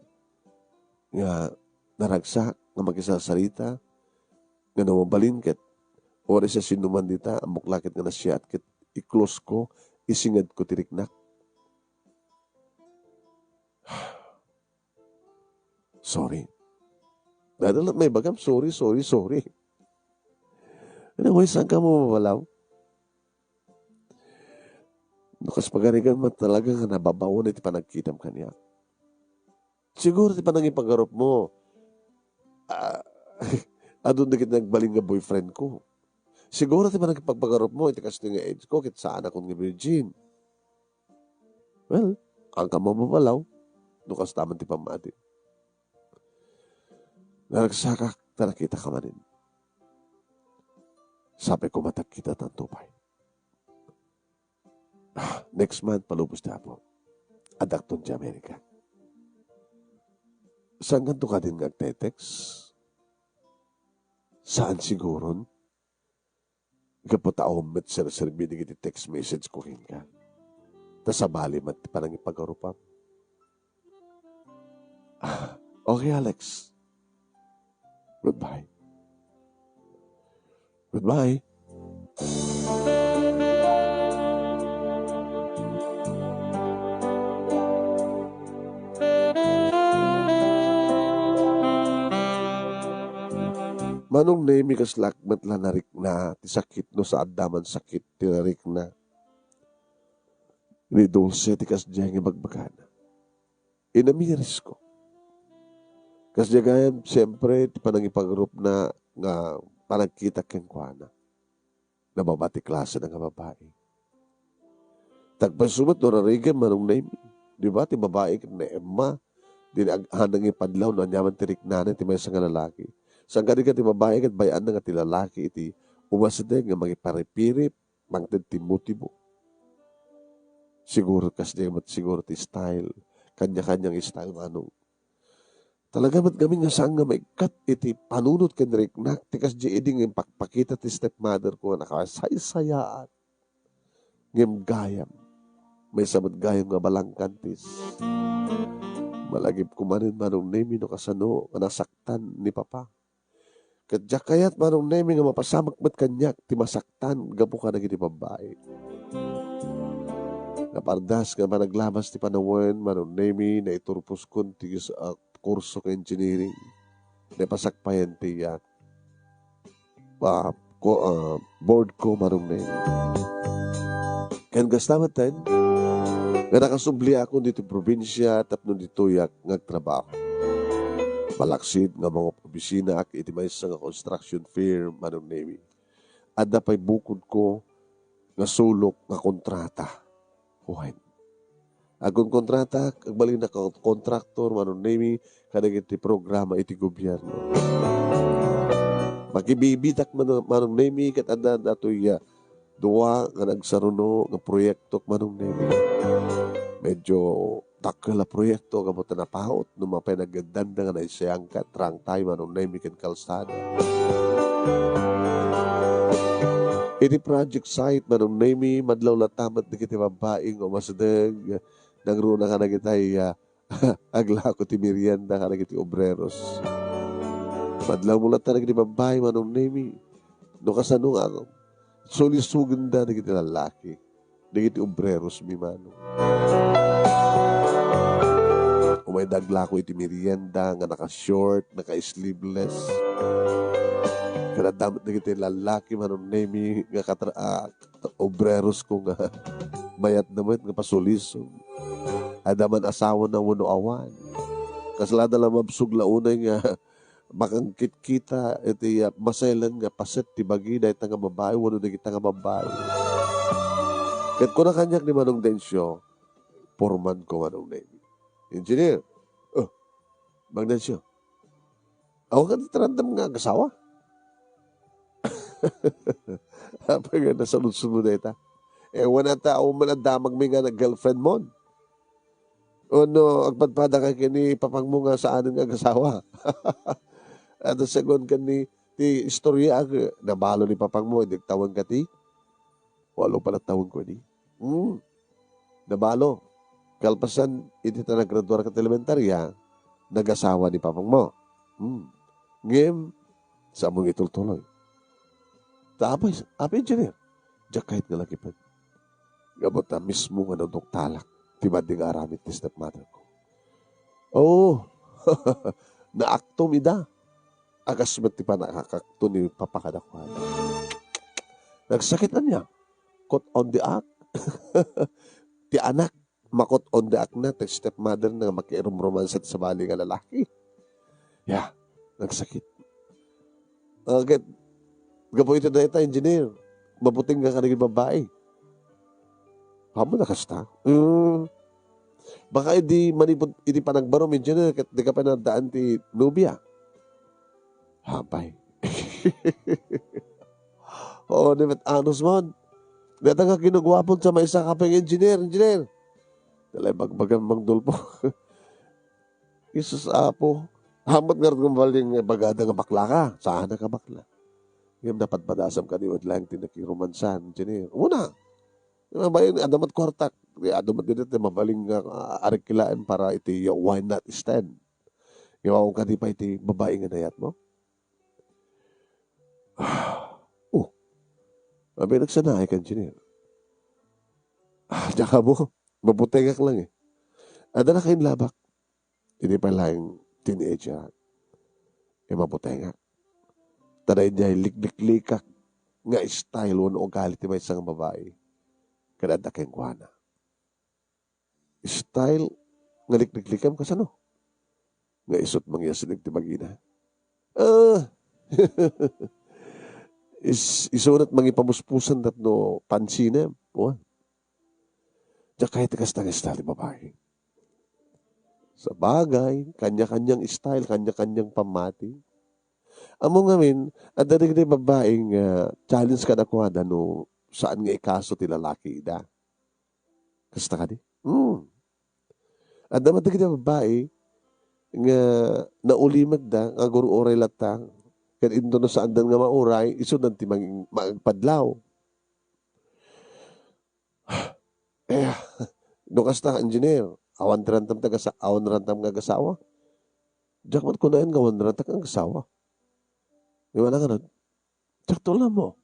nga naragsak, nga makisarsarita, nga no mabalin ket uray siasinoman dita, ammok la ket nga nasiaat ket i-close ko, isinged ko ti riknak. Sorry. Dada la't maibagam, sorry, sorry, sorry. Anyway, saan ka mo mabalaw? No kas pagarigan man talaga nga nababaon iti panagkitam kaniak. Siguro ti panangipagarup mo, ah, adun dagiti nagbalin nga boyfriend ko. Siguro ti panangipagarup mo, iti kastoy nga age ko, ket saan akon nga virgin. Well, saan ka mo mabalaw, no kasta man ti pammati. Naragsakak, ta nakita ka manen. Sapay ko matagkita tanto pay. Ah, next month, palubos ti Apo. Addakton ti Amerika. Saan kanto kadin nga agte-text? Saan siguron? Gapu ta awan met serserbi dagiti text message ko kenka. Ta sabali met ti panangipagarupam. Ah, okay, Alex. Goodbye. Goodbye. Manong Nemi, kaslak met la narikna ti sakit no saanda man sakit ti narikna ni Dulce ti kasdiay nga ibagbagana. Inamirisko. Kasdiay gayam, siempre, ti panangipagarupna nga panagkitak kenkuana. Nababa ti klasena nga babai. Tagpasu met no rarigem, Manong Nemi. Di ba, ti babai ket ni Emma, di ag-, hanang ipadlaw no aniaman ti riknana iti maysa nga lalaki. Saan kadi ket ti babai ket bay-anna nga ti lalaki iti umasdeng nga mangiparipirip, mangted ti motibo. Siguro kasdiay met siguro ti style. Kanya-kanyang style, Manong. Talaga met ngamin nga saan nga maikkat iti panunot ken riknak ti kasdi idi nga impakpakita ti stepmother ko nga nakasaysayaat. Ngem gayam, maysa met gayam nga balangkantis. Malagipko manen, Manong Nemi, no kasano nga nasaktan ni Papa. Ket diak kayat, Manong Nemi, nga mapasamak met kaniak ti masaktan gapu kadagiti babbai. Napardas nga panaglabas ti panawen, Manong Nemi, naiturposkon ti, ah, kurso ken engineering. Naipasakpayan ti, ah, ah, ko, ah, board ko, Manong Nemi. Ken kasta met ten, nga nakasubliakon ditoy probinsia tapno ditoyak nga agtrabaho. Malaksid nga mangob-obisinaak iti maysa nga construction firm, Manong Nemi. Adda pay bukodko nga sulok nga kontrata. Wen. Agkonkontrata, agbalin a kon-, kontraktor, Manong Nemi, kadagiti programa iti gobierno. Makibibitak, Mano-, Manong Nemi, ket adda datoy, ah, dua nga nagsaruno nga proyektok, Manong Nemi. Medyo dakkel a proyekto gapu ta napaut no mapay naggaddanda nga naisayangkat, rangtay, Manong Nemi, ken kalsada. Iti project site, Manong Nemi, madlaw latta met dagiti babbai nga umasideg, nangruna kadagitay, ah, aglako ti merienda kadagiti obreros. Madlawmo latta dagiti babbai, Manong Nemi. No kasano nga sulisogenda dagiti lallaki, dagiti obreros mi, Manong. Umayda aglako iti merienda nga naka-short, naka-sleeveless. Ket adda met dagiti lallaki, Manong Nemi, nga katra-, ah, obreros ko nga mayatda met nga pasulisog. Adda man asawana wenno awan. Kaslada la mabsog la unay nga makangkitkita iti, ah, maselan nga paset ti bagi dayta nga babbai wenno dagita nga babbai. Ket kuna kaniak ni Manong Dencio, porman ko, Manong Nemi. Engineer, oh, Mang Dencio, awan kadi tarandam nga agasawa? Apay nga nasaludsod mo dayta? Eh, wana ta, awan man a damagmi nga nag-girlfriend mo. Wenno agpadpada ka ken ni papangmo nga saanen nga agasawa? Adda saguan ken ni ti istorya, ag-, nabalo ni papangmo, idi agtawen ka ti? Walo pala tawen ko idi. Hmm. Nabalo. Kalpasan, idi ta naggraduar ka ti elementarya, nagasawa ni papangmo. Hmm. Ngem, saan mo nga itultuloy? Ta apay, apay engineer, diak kayat nga lakipen. Gapu ta mismo nga naduktalak ti madi nga aramid ti stepmother ko. Oo. Naaktom ida. Agas met ti panangakakto ni Papa kadakuada. Nagsakit ania? Kot on the act? Ti anak, makot on the act na, ti stepmother na nga makiirumromansa ti sabali nga lalaki. Ya, nagsakit. Ah, ket, gapu iti dayta, engineer, mabuteng nga kadagiti babbai. Ammom a kasta? Hmm. Baka idi manipud iti panagbarom, engineer, ket dika pay naaddaan ti nobia. Apay. Oo, ni met anus man. Dayta nga kinaguapon sa maysa ka pay nga engineer, engineer. Dala ibagbagam Mang Dolpo. Jesus, Apo. Ammom ngarud nga mabalin nga ibagada nga bakla ka. Saan ka bakla? Ngem napadpadasam kadi met laeng ti nakiromansan, engineer. Una, mabalin, adda met kuartak. Di, adda met dita ti mabalin nga, ah, arikkilaen para iti one night stand. Ngem awan kadi pay ti babai nga nayat mo? Oh, abi nagsanaay ka, engineer. Ah, diak ammo. Mabutengak lang eh. Adda nakainlabak. Idi pay laeng teenager, eh, mabutengak. Ta daydiay likliklikak nga style wenno ugali ti maysa nga babai. Kada adda kenkuana. Style nga likliklikam kasano? Nga isut' mangiyasideg ti bagina? Ah! Is-, isunat mangipamuspusan tapno pansinem. Wa? Diak kayat ti kasta nga style ti babai. Sabagay, kanya-kanyang style, kanya-kanyang pammati. Ammom ngamin, adda dagiti babbai nga challenge kadakuada no saan nga ikaso ti lalaki ida. Kasta kadi? Hmm. Adda met dagiti babbai, nga naulimek da, nga agur-uray latta. Ket inton no saandan nga mauray, isundan ti mang-, maagpadlaw. Eh, no kasta, engineer, awan ti rantam ti agasa-, awan rantam nga agasawa. Diak met kunaen nga awan rantam nga agasawa. Di ba na nga nun? Sakto lang mo.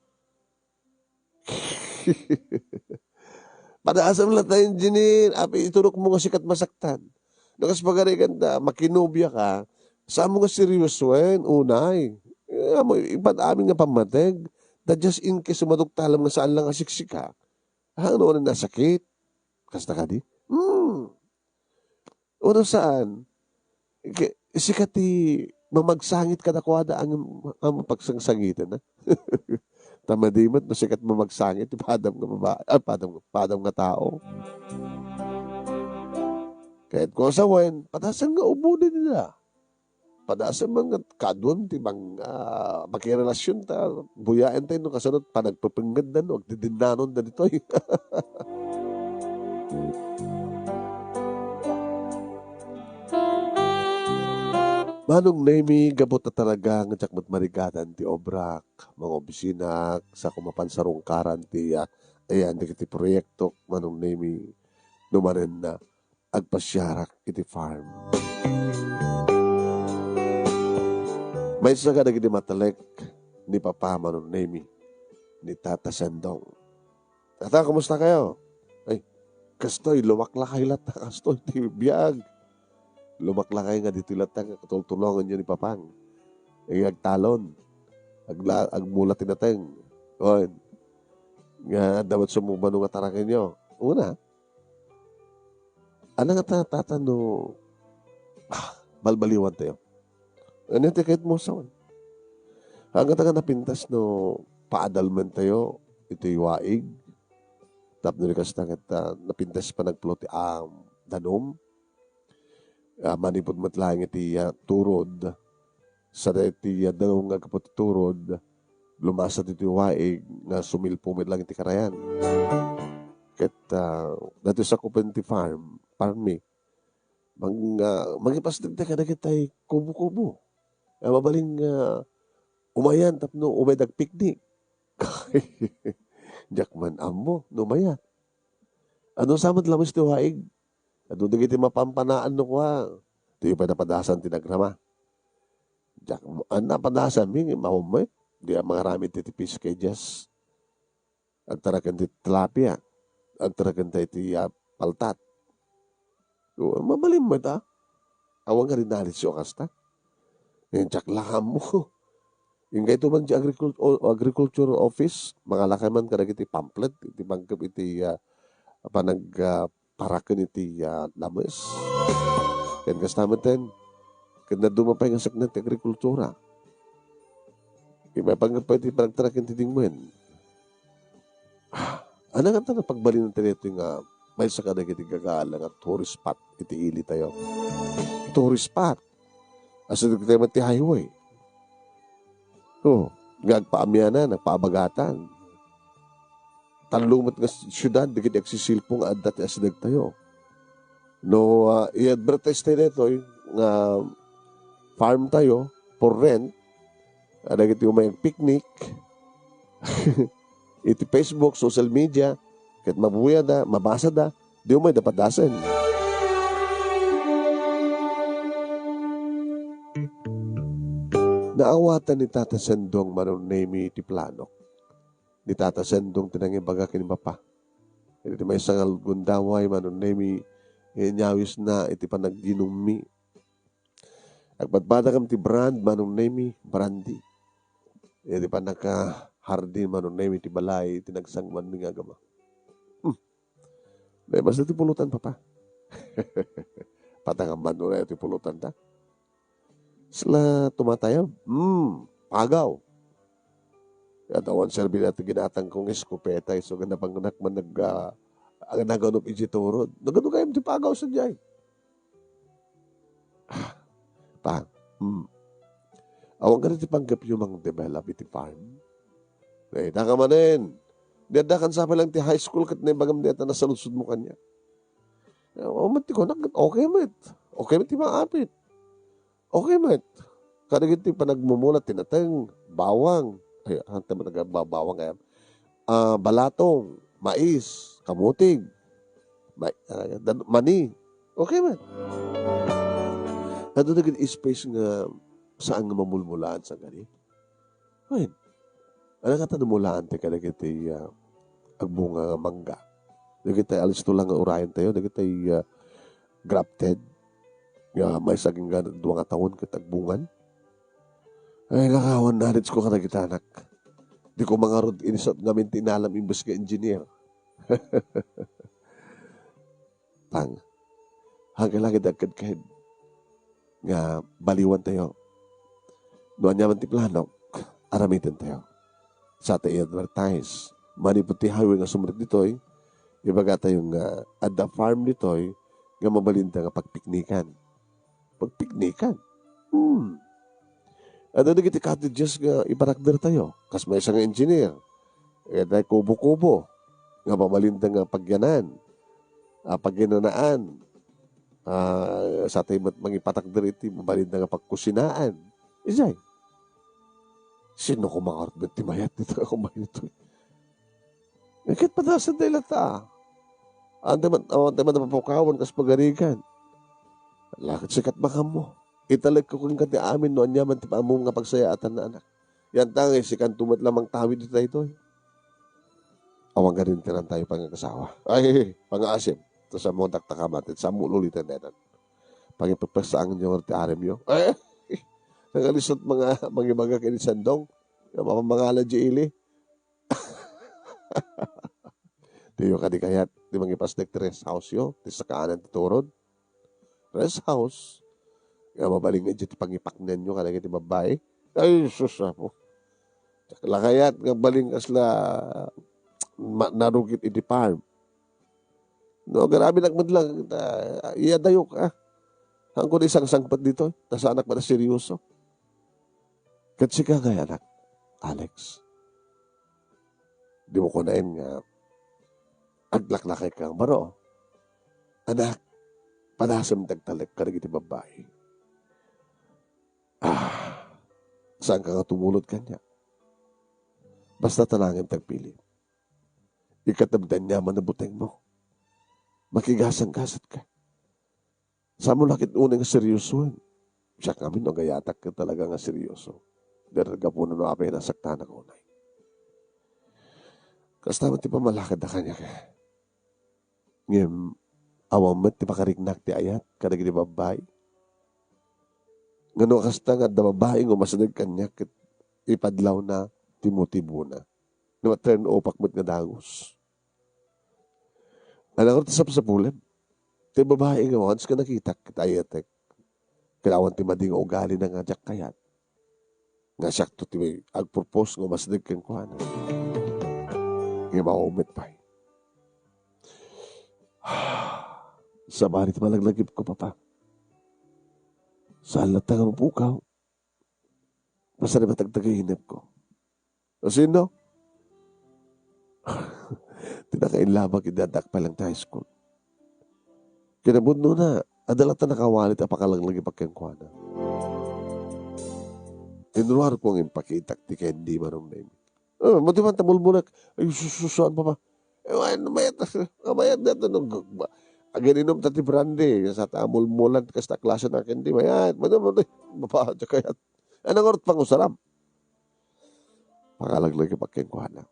Padasam latta, engineer. Api, iturok mo nga sikat masaktan. No kas pagarigan ta, makinobia ka, saan mo nga seryosoen, unay. Eh, amo, ipan amin nga pammateg. Ta just in case, maduktalam nga saan lang nga siksika. Ah, ano, ano, nasakit? Kasta kadi? Hmm. Ano saan? Ke-, sika ti mamagsangit kadakuada ang, ang pagsangsangitan, ha? Ta madi met no sika ti mamagsangit, ti padam nga babae, ah, padam, padam nga tao. Ket kung sawen, padasem nga ubuden ida. Padasem man nga kaduam ti mang-, ah, makirelasyon ta, buyaen tayo no kasano panagpepengngedda no agdidinnanon da ditoy. Manong Nemi, gapu ta talaga nga diak met marigatan ti obrak, mga opisina, sa kumapan sarungkaran ti, ah, ayan, dagiti proyekto, Manong Nemi, no manen na agpasiarak iti farm. Maysa kadagiti matalek ni Papa Manong Nemi, ni Tata Sendong. "Tata, kumusta kayo?" "Ay, kastoy, lumaklakay latta, kastoy ti biag. Lumaklakay nga ditoy latta nga katultulonganyo ni Papang. Ay, agtalon. Agla-, agmula ti nateng. Oy, nga adda met sumubano nga tarakenyo." Una, Ania nga ta-, tata no, ah, balbaliwan tayo. Ania ti kayat mo, sawan? Ania nga napintas no paadalmen tayo iti waig? Tapno di kasta ket, ah, napintas panagpulo ti, ah, danum. Ah, manipud met laeng iti, ah, turod. Sa daytoy a danum nga aggapu ti turod, lumasa ditoy waig nga sumilpo met lang iti karayan. Ket, ah, daytoy sakupen ti farm, farm mi. Mang-, ah, mangipasdegda kadagitay kubo-kubo. Ah, mabalin nga umayan tapno umayda agpiknik. Diak man ammo no umayan. Ano sa met lames ti waig? Adu dagiti mapampanaan no kua. Diyo pay napadasan ti nagrama. Diak, ah, napadasan mi, maumay. Di a mangaramid ti, ti fish cages. Agtaraken ti tilapia. Agtaraken ta iti, ah, paltat. O, mabalin met, ah. Awan nga rinalitsyo a kasta. Diak la ammo. Ingga ito man ti agricul-, o, agriculture office, mangalakay man kadagiti pamphlet, iti pangkep iti, ah, panag-, ah, paraken iti, ah, lames. Ken kasta met ten, ken naduma pay nga seknek ti agrikultura. Iba pangkep pay ti panagtaraken ti dingmen. Ah, ania nga ta napagbalin ti daytoy nga maysa kadagiti gagalang nga tourist spot iti ili tayo? Tourist spot. Asideg tayo met ti highway. Oh, nga agpaamianan, agpaabagatan. Tallo met nga siudad dagiti agsisilpo nga adda ti asideg tayo. No, ah, i-advertise tayo daytoy nga farm tayo for rent, ah, dagiti umay agpiknik iti Facebook, social media, ket mabuyada, mabasada, di umayda padasen. Naawatan ni Tata Sendong Manong Nemi ti planok. Ni Tata Sendong ti nangibaga ken ni Papa. Iti maysa nga gundaway, Manong Nemi, inyawisna iti panagginummi. Agpadpadakam ti brand, Manong Nemi, brandy. Iti pannaka-hardin, Manong Nemi, ti balay, iti nagsangmanmi nga agama. Hmm. Dai, basta ti pulutan, Papa. Patangam man, no, ti pulutan ta. Sila tumatayab. Hmm, pagaw. Kaya awan serbi dati ginatang kong eskopeta, isu nga napangnak man nag-, ah, naganup iti turod. Nagano kayam ti pagaw sa jay? Ah, pa, hmm. Awan ka na ti panggap yung mang develop iti farm? Eh, taka manen. Di adda kan sa lang ti high school ket naibagam di ata nasaludsod mo kanya. Eh, o, mat ti kunak, okay met. Okay met ti maapit. Okay met. Kadagiti panagmumula ti nateng, bawang. Ay, ante man nagbabawang kaya? Ah, balatong, mais, kamutig, ma-, ah, dan-, mani. Okay met. Adu dagiti space nga saan nga mamulmulaan sa gani. Wen, ano nga ta namulaantayo kadagiti, ah, agbunga nga mangga? Dagiti alisto lang nga urayen tayo, dagiti, ah, grafted, nga maysa agingga dua nga tawen ket agbungan. Ay, lakawan, narits ko kadagiti anak. Di ko mangarud inisut ngamin ti inalam imbes nga engineer. Pang, hangkay langit agkadkad nga baliwan tayo. No ania man ti plano, aramiden tayo. Sa ta i-advertise. Manipud ti highway nga sumrek ditoy, ibaga tayo nga adda farm ditoy nga mabalinta nga pagpiknikan. Pagpiknikan? Hmm. Adda dagiti cottages nga iparakder tayo. Kas maysa nga engineer, adda kubo-kubo nga mabalinta nga pagyanan, ah, pagyananaan. Ah, sa tayo met mangipatakder iti mabalinta nga pagkusinaan. Ijay. Sino ko mangarud ti mayat dito ako mayat? Ket padasen da ilata. Ante man, awan tayo man napapukawan kas pagarigan. Lakad sikat makammo. Italek ko kenka ti amin no ania man ti ammom nga pagsayaatan na anak. Yan tangay, sikanto met lamang tawid iti daytoy. Awan ganin ti rantayo pangagasawa. Ay, pangaasim. Ta sa mo dakta ka matit, sa mo luliten denan. Pangipagpasaangan nyo ti arim yo. Ay, nagalisot mga mangibaga kini sandong. Nga mapamangala di ili. Diyo kadi kayat ti mangipasdek ti rest house yo, ti sakaanan ti turod. Rest house. Nga mabalin nga ti pangipaknen yo kadagiti babbai. Ay, sus, apo. Diak la kayat nga balin kasla ma-, narugit iti farm. No, grabe nak met lang, ah, iya dayok, ah. Haanko di sangsangpet dito, ta saanak met a seryoso. Ket sika ngay, anak, Alex, di mo kunaen nga aglaklakay ka nga baro. Anak, padasem ti agtalek kadagiti babbai. Ah, saan ka nga tumulod kaniak? Basta ta nangem ti agpili. Ikateb ti aniaman a butengmo. Makigasanggasat ka. Saan mo la ket unay nga seryosoen? Siak ngamin no agayatak ket talaga nga seryoso. Di gapuna no apay nasaktanak unay. Kasta met ti pammalakadda kaniak, eh. Ngem, awan met ti makariknak ti ayat kadagiti babbai. Nga no kasta nga adda babbai nga umasideg kaniak ket ipadlawna ti motibona. No, turn off-ak met nga dagus. Ania ngarud ti sapsapulem? Ti babbai nga once nga nakitak, ket ayatek. Ket awan ti madi nga ugalina nga diak kayat. Nga siakto ti agpropose nga umasideg kenkuana. Nga maumit pay. Sabali ti malaglagipko, Papa. Saan latta nga mapukaw? Basta di matagtagay inepko. O sino? Ti nakailabak idi addaak pa lang ti high school. Kinapudnona, adda latta nakawali ti pakalaglagip kenkuana. Inruarko nga impakitak ti candy, Manong Nemi. Ah, madi man ta mulmulek. Ay, sus, sus, saan, Papa? Eh, wen, mayat, mayat dayta no, g-, ba-, agininum ta ti brandy, sa ta mulmulan, kasta klase na candy, mayat, madi, madi, Papa, diak kayat. Ania ngarud pangusaram? Pakalaglagip kenkuana.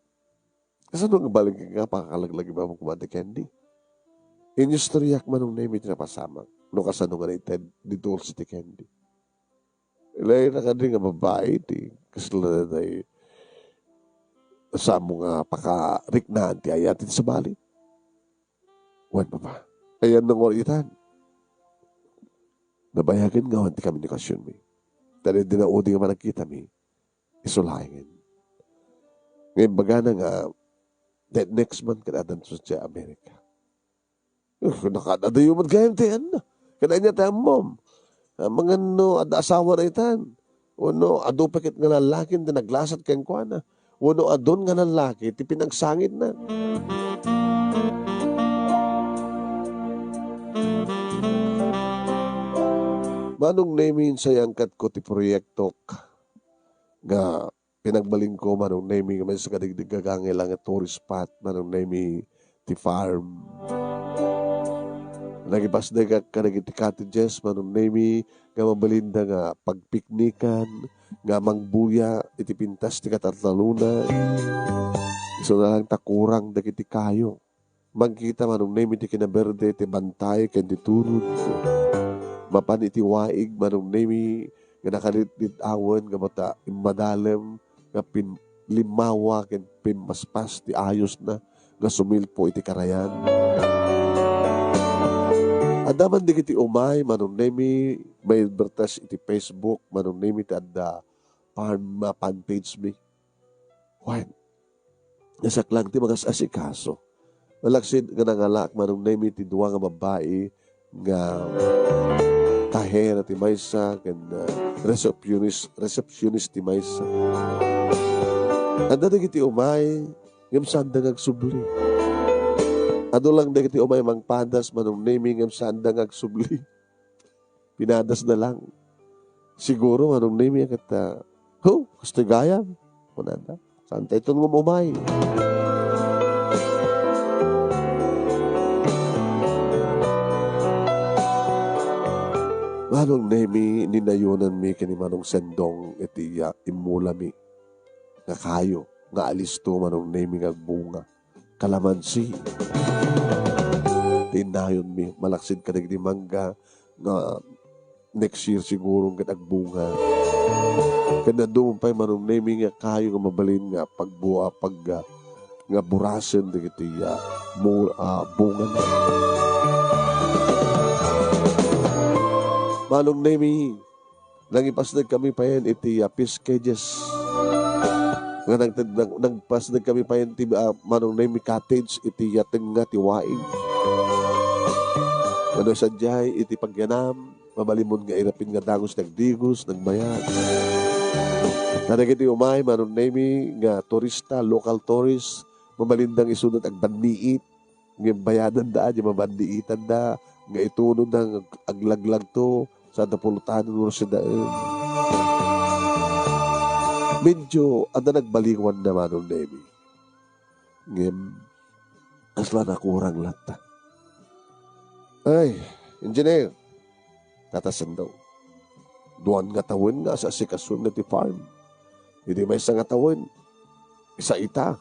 Kasano nga balin nga pakalaglagip a man ti candy? Inistoryak, Manong Nemi, ti napasamak. No kasano nga naited ni Dulce ti candy. Ilay na kadi nga babbai ti kasla day samo nga pakariknaan ti ayat iti sabali. Wen, Papa, ayan nga uritan. Nabayagen nga awan ti komunikasionmi. Ta idi naudi nga panagkitami, isu laengen. Nga imbagana nga, the next month, ket addanto sadiay Amerika. Uh, nakaad-adayo met gayam ti, ano? Ket ania ti ammom? Ah, mangan no adda asawa daytan. Wenno adu pay ket nga lallaki ti naglasat kenkuana. Wenno adun nga lallaki ti pinagsangitna. Manong Nemi, insayangkatko ti proyektok nga pinagbalinko, Manong Nemi, nga maysa kadagiti gagangay la nga tourist spot, Manong Nemi, ti farm. Nangipasdegak kadagiti cottages, Manong Nemi, nga mabalinda nga pagpiknikan, nga mangbuya iti pintas ti kataltaluna. Isuna lang ta kurang dagiti kayo. Makita, Manong Nemi, ti kinaberde, ti bantay, ken ti turod. Mapan iti waig, Manong Nemi, nga nakalitlit awan, nga mata immadalem, nga pin-, limmawa, ken pimpaspas ti ayosna, nga sumilpo iti karayan. Adda man dagiti umay, Manong Nemi, may advertise iti Facebook, Manong Nemi, ti adda fan, fan page mi. Wen, nasak lang ti magas-asikaso. Nalaksid nga nangalaak, Manong Nemi, ti dua nga babbai nga kahera ti maysa ken, ah, receptionist, receptionist ti maysa. Adda dagiti umay, ngem saanda nga agsubli. Adu lang dagiti umay mangpadas, Manong Nemi, ngem saanda nga agsubli. Pinadasda lang. Siguro, Manong Nemi, ket, ah, "Ho, kastoy gayam," kunada. "Saanta iton nga umay?" Manong Nemi, ninayonanmi ken ni Manong Sendong iti, ah, immulami nga kayo, nga alisto, Manong Nemi, nga agbunga. Kalamansi. Ti innayonmi, malaksid kadagiti mangga nga next year siguro ket agbunga. Ken naduman pay, Manong Nemi, nga kayo nga mabalin nga pagbua-, pag-, ah, nga burasen dagiti, ah, mu-, ah, bungana. Manong Nemi, nangipasdek kami payen iti, ah, Peace Cages. Nga nag-, nag-, nagpasdek kami payen ti, ah, Manong Nemi Cottage iti, ah, tengnga ti waig. Ngano sadiay iti pagyanam, mabalinmon nga irapin nga dagus ti agdigos, nagbayag. Kadagiti umay, Manong Nemi, nga turista, local tourist, mabalindang isuda ti agbanniit. Ngem bayadanda, di mabandiitanda, nga itunodda nga ag-, aglaglagto, sanda pultanen wenno sidaen. Medyo adda nagbaliwanna, Manong Nemi. Ngem, kasla nakurang latta. Ay, engineer, Tata Sendong. Duan nga tawen nga as-asikasuem ti farm. Idi maysa nga tawen, isa ita,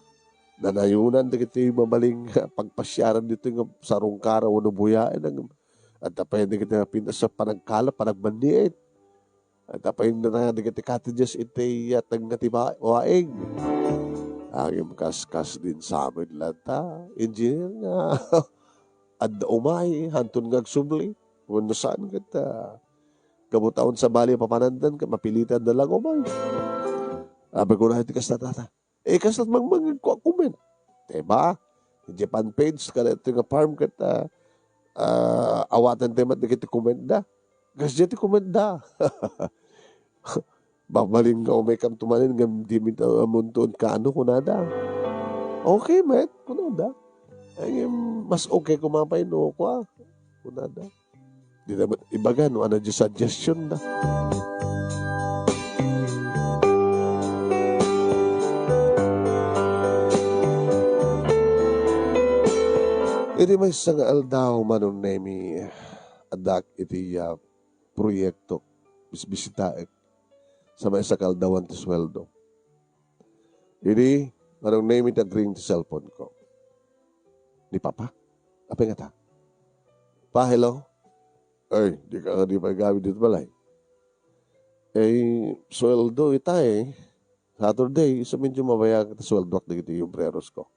nanayonan dagiti mabalin nga pagpasiaran ditoy nga sarungkara wenno buyaen. Adda pay dagiti napintas a panagkala, panagmanniit. Adda pay dagiti cottages iti ateng nga ti ba-, waig. Ngem kaskas din samed latta, engineer, nga adda umay, hanton nga agsubli. Wenno saan ket, ah, gapu ta awan sabali a papananda ket mapilitan da lang umay. Apay ko na iti kasta, Tata. Eh, kasla mangmangegko a comment. Diba? Idiay fan page, kada ito nga farm ket, ah, ah, awaten tayo met dagiti comment da. Kasdiay ti comment da. Mabalin nga umay kam tumanen ngem dimi ta amunto kano, kunada. Okay met, kunada. Ay, mas okay koma pay no kua, kunada. Di na ibaga no ano di suggestion na. Idi maysa nga aldaw, Manong Nemi, addak iti, ah, proyekto, bisbisitaek sa maysa ka aldawan ti sueldo. Idi, Manong Nemi, ti agring ti cellphone ko. Ni Papa? Apay ngata? Pa, hello? Ay, di ka nga di pay gawi dito balay. Eh, sueldo ita eh. Saturday, isu medyo mabayag ta sueldo ak dagiti obreros ko.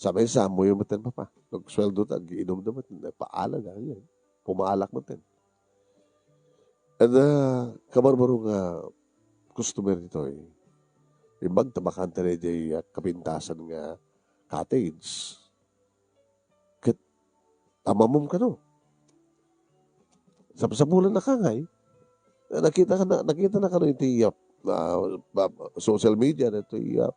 Sa may samuyo met ten, Papa. Nagsueldo ta, agiinom da met, nagpaala da, yan. Pumaalak met ten. And, ah, kabarbaro nga customer ditoy. Imbag ta bakante daydiay, ah, kapintasan nga cottage. Ket amamom kano. Sapsapulan na ka ngay. Nakita ka na, nakita na kano iti, ah, ah, ba-, social media na ito, ah,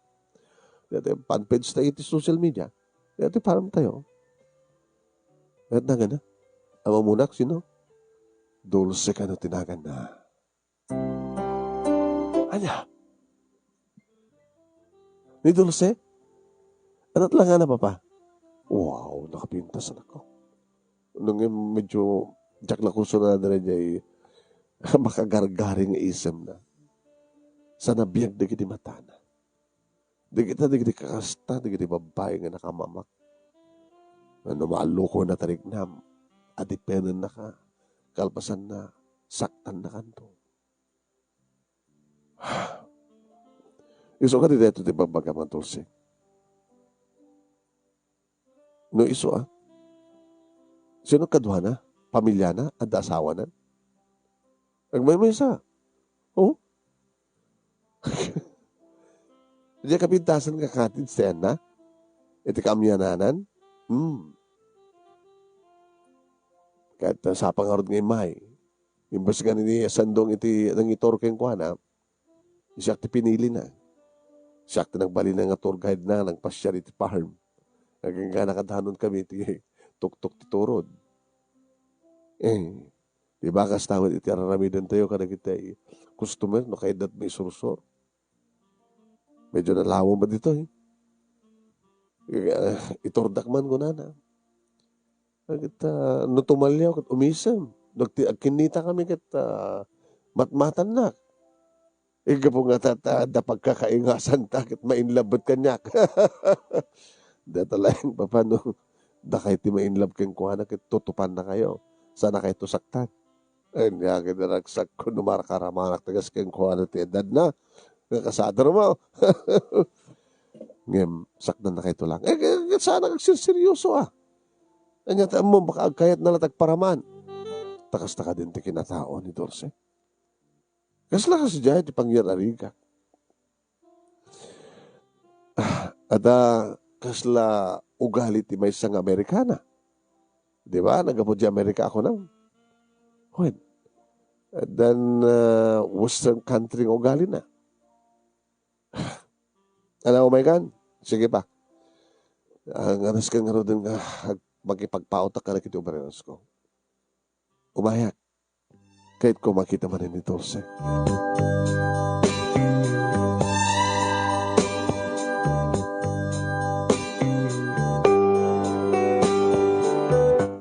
dati fan page tayo iti social media. Dati parang tayo. At na nga na. Amamunak, sino? Dulce kano ti naganna. Ania? Ni Dulce? Anat la nga na, Papa? Wow, nakapintas, anak ko. Nung medyo diak la kursunada daydiay makagargari nga isemna. Sana biag dagiti matana. Dagita dagiti kakasta, dagiti babbai nga nakamamak. Nga no maalluko na tariknam, adipenennaka, kalpasanna, saktannakanto. Isu kadi daytoy ti bagbagam nga Dulce? No isu, a? Sino kaduana? Pamilyana? Adda asawanan? Agmaymaysa. Oh? Diay kapintasan nga cottage ti anna? Iti kaamyananan? Hmm. Ket, ah, sapa ngarud nga immay. Imbes nga ni Sandong iti nangitur kenkuana, siak ti pinilina. Siak ti nagbalina nga tour guide na, nagpasiar iti farm. Agingga nakadanon kami iti tuktok ti turod. Eh, di ba, kasta met iti ar-aramidentayo kadagiti customer no kayadatmi isursor? Medyo nalawom ba ditoy? Eh, iturdak man, kunana. Ket, ah, no tumaliaw ket umisem. Nagti-, agkinnita kami ket, ah, matmatannak. Iggapu nga ta, ta, adda pagkakaingasanta ket ma-in love met kaniak. Dayta laeng, Papa, no dakay ti ma-in love kenkuana ket tutupannakayo. Saannakayto saktan. Ania ket ragsakko no makaaramanak ti kas kenkuana ti edadna nga kasadermo. Ngem saknannakayto lang. Eh, eh, saanak agserseryoso, a. Ania ti ammom, baka agkayatna la ti agparaman. Ta kasta kadin ti kinatao ni Dulce. Kasla kasdiay ti pangyar-arigak. Ah, adda kasla ugali ti maysa nga Amerikana. Di ba? Naggapu diay Amerika a kunam. Wen, addan, ah, Western country nga ugalina. Ala, umay kan? Sige pa. Ah, nga nasken ngaruden nga ag-, makipagpaotak kadagiti obrerosko. Umayak. Kayatko makita manen ni Dulce.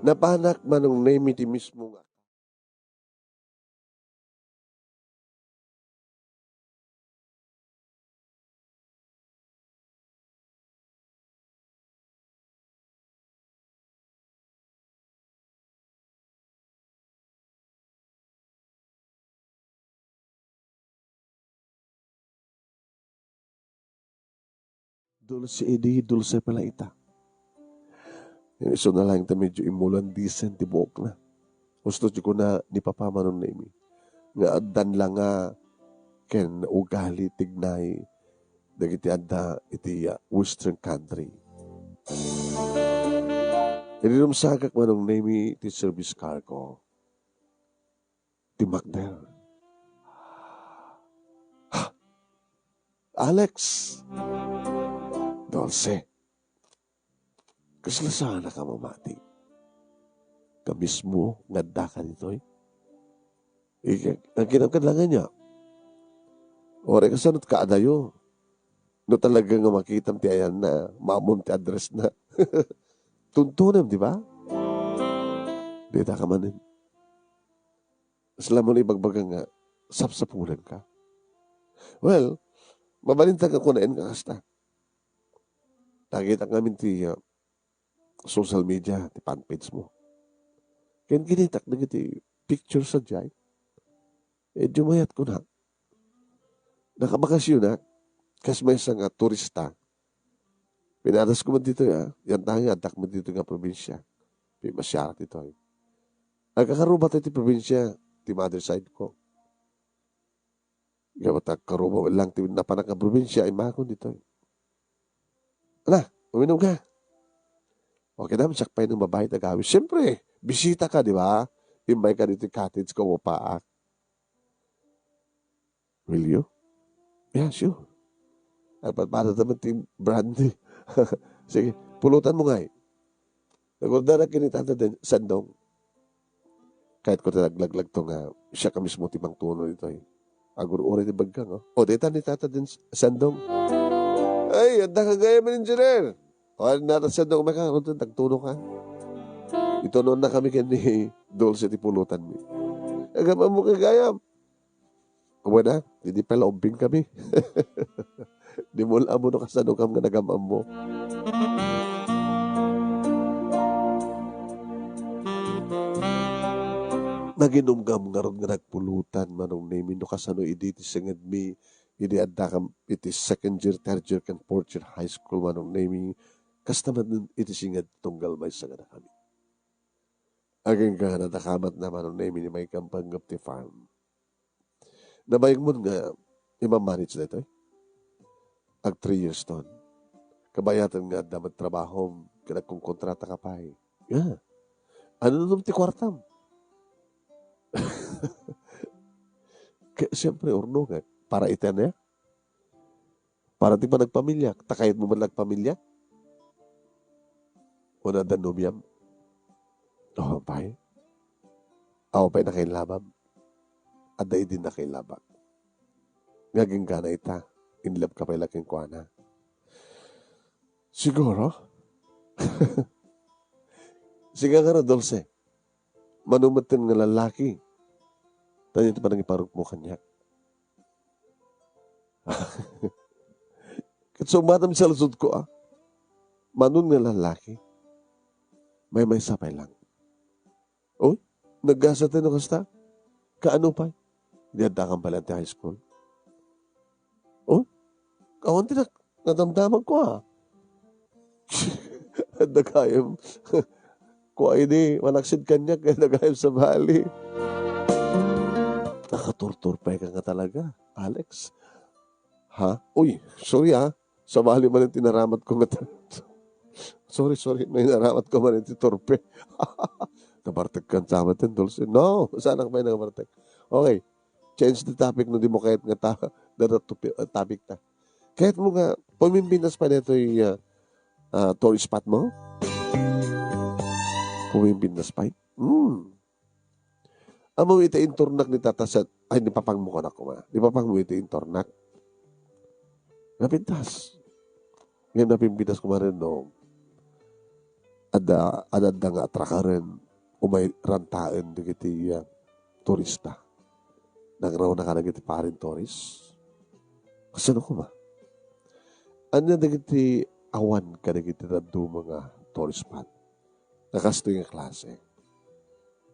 Napanak, Manong Nemy, ti mismo nga Dulce idi, dulce pay la ita. Isuna laeng ta medyo immulandisen ti buokna. Husto ti kuna ni Papa Manong Nemy nga addan la nga ken ugali ti gnay dagiti adda iti, ah, Western country. Idi rumsagak, Manong Nemy, ti service car ko, ti makder. Ha! Alex! Dulce! Kasla saanak a mamati? Ka mismo nga addaka ditoy? Ika-, agkinam kad la nga ania? Uray kasano ti kaadayo? No talaga nga makitam ti ayanna, maammom ti address na. Tuntunem, di ba? Dita ka manen. Kasla mo ibagbaga nga sapsapulan ka? Well, mabalinta nga kunaen nga kasta. Nakitak ngamin ti, ah, social media, ti fan page mo. Ken kinitak dagiti picture sadiay. Eh, di mayat kuna. Nakabakasyon, ah. Kas maysa nga turista. Pinadasko man ditoy, ah. Yan tayo, addak man ditoy nga probinsya. Pimasiar ditoy. Agkakaruba tayo ti probinsya, ti mother side ko. Gapu ta karuba lang ti napanak nga probinsya, immakon ditoy. Ala, uminom ka. Okay naman, siak pay nang babae tagawis. Siyempre, bisita ka, di ba? Immay ka dito cottage ko, mapaak. Will you? Yeah, sure. Agpadpada naman ti brandy. Sige, pulutan mo nga eh. Nagordarak kinita ta din, Sandong. Kayatko ti naglaglagto nga siya ka mismo ti mangtuno ditoy. Agur-uray ti bagga, no? O, dayta ni Tata din s-, sandong. Ay, adda ka gayam, engineer. O, adda na sandong, may ka, nagtuno ka. Itunon na kami ken ni Dulce ti pulutan mi. Agam-ammo ka gayam. Wala, di pala ubbing kami. Di mo alam no kasano kam nga nagam-ammo. Naginumgam ngarud nga nagpulutan, Manong Nemi, no kasano idi ti singedmi, idi adda kam iti second year, third year, ken fourth year high school, Manong Nemi, kasta met iti singed tunggal maysa kadakami. Agingga nadakamat na, Manong Nemi, ni may kampangngep ti farm. Nabayag mo nga imamanage daytoy? Ag three years ton. Kabayatan nga adda met trabahom, ken agkonkontrata ka pay. Ah, ano nunum ti kuartam? Kaya siyempre, urnongek. Para iti ania? Para ti panagpamiliak. Ta kayat mo man agpamiliak? O na, danum yam? Oh, pay. Aw pay nakailabam. Adda idi nakailabak. Nga agingga na ita, in love ka pay la kenkuana. Siguro. Sige nga na, Dulce. Mano met nga lalaki. Tanyo ti panangiparukmo kaniak. Ket summatam sa lusodko, ah. Mano nga lalaki. Maymaysa pay lang. Oy, naggasaten no kasta? Kaano pay? Di adda kam pala ti high school? Oy, awan ti nak-, nadamdamag ko, ah. Adda gayam. Kua idi, manaksid kaniak, adda gayam sabali. Nakaturtur pay ka nga talaga, Alex. Ha? Uy, sorry, ah. Sabali man ti naramat ko nga ta-, sorry, sorry. May naramat ko man ti turpe. Nabartek kan sa amin, Dulce. No, saan ka ba nabartek? Okay. Change the topic no di mo kayat nga ta-, dada topi-, uh, topic ta. Kayat mo nga, pumimpinas pa dito'y, uh, uh, tourist spot mo? Pumimpinas pa? Hmm. Ammo iti inturnak ni tata sa, ay, ni papang mo, kunak koma. Ni papang mo iti inturnak. Napintas. Ngayon, napintas ko marin, no? Adda, adda, adda nga atrakaren, umay rantaen dagiti, ah, turista. Nagraw na ka dagiti foreign tourist. Kasano koma? Ania dagiti awan kadagiti dadduma nga tourist spot? Nga kastoy nga klase.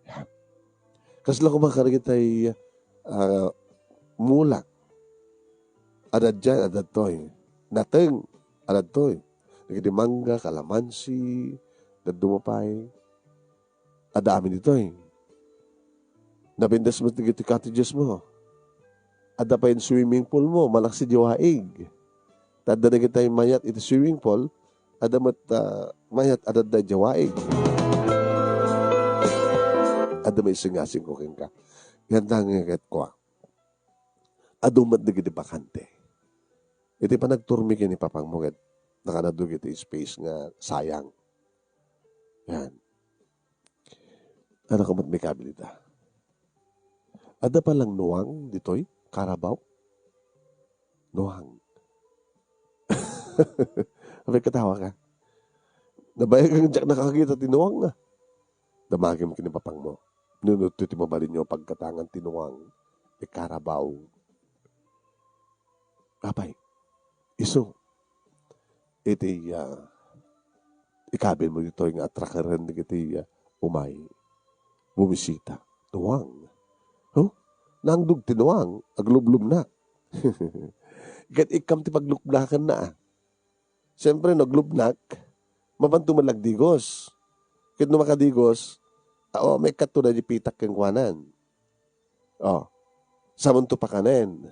Yan. Kasla koma kadagitay, ah, mulak. Adda diay, adda toy. Nateng, adda toy. Dagiti mangga, kalamansi, dadduma pay. Adda amin ditoy. Napintas met dagiti cottages mo. Adda pay swimming pool mo, malaksid diay waig. Ta adda dagitay mayat iti swimming pool, adda met, ah, mayat adda diay waig. Adda maisingasing ko kenka. Yan nga ket kua. Adu met dagiti bakante. Iti panagturmi ken ni papang mo ket nakanadug iti space nga sayang. Yan. Ano ka met may kabilita? Adda pa lang nuang ditoy? Carabao? Nuang. Apay katawa ka? Nabayagan diak nakakita ti nuang, ah. Damagim ken ni papang mo. Nunot ti mabalinyo pagkatangan ti nuang, ti carabao. Apay, isu. Iti, ah, ikabil mo ditoy nga atrakeren dagiti, ah, umay bumisita. Nuang. Huh? Nangdug ti nuang, aglublubnak. Ket ikkam ti paglubnakenna, ah. Siyempre, no, aglubnak, mapanto man agdigos. Ket no makadigos, ah, o, maikkato daydi pitak kenkuanan. O, samonto pakanen.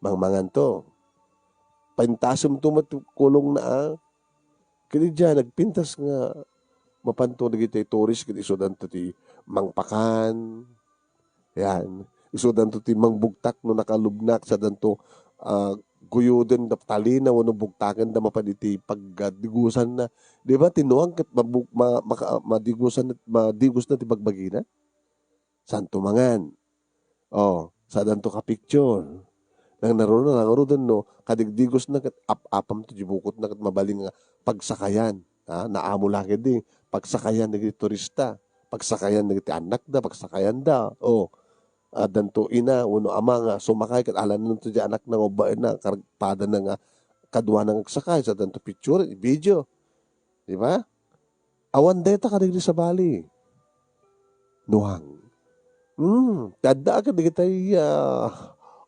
Mangmanganto. Paintasemto met ti kulongna, a. Ket idiay nagpintas nga mapanto dagiti tourist ket isudanto ti mangpakan. Yan. Isudanto ti mangbugtak no nakalubnak, sadanto, ah, guyoden da talina wenno bugtaken da mapan iti pagdigusanna. Di ba, ti nuang ket mabu-, ma-, maka-, madigusan, madigosna ti bagbagina? Santo mangan. O, sadanto ka picture. Nang naruna, nang ruden no, kadigdigos na ket ap-apam to di bukot na ket mabalin nga pagsakayan. Ha? Naamo la ketdi, pagsakayan dagiti turista, pagsakayan dagiti annakda, pagsakayan da. O, addanto ina wenno ama nga sumakay ket alananto di annakna nga babaenna, karagpadanna nga kaduana nga agsakay, sadanto picture, video. Di ba? Awan dayta kadagiti sabali. Nuang. Hmm, ti adda kadagiti, ah,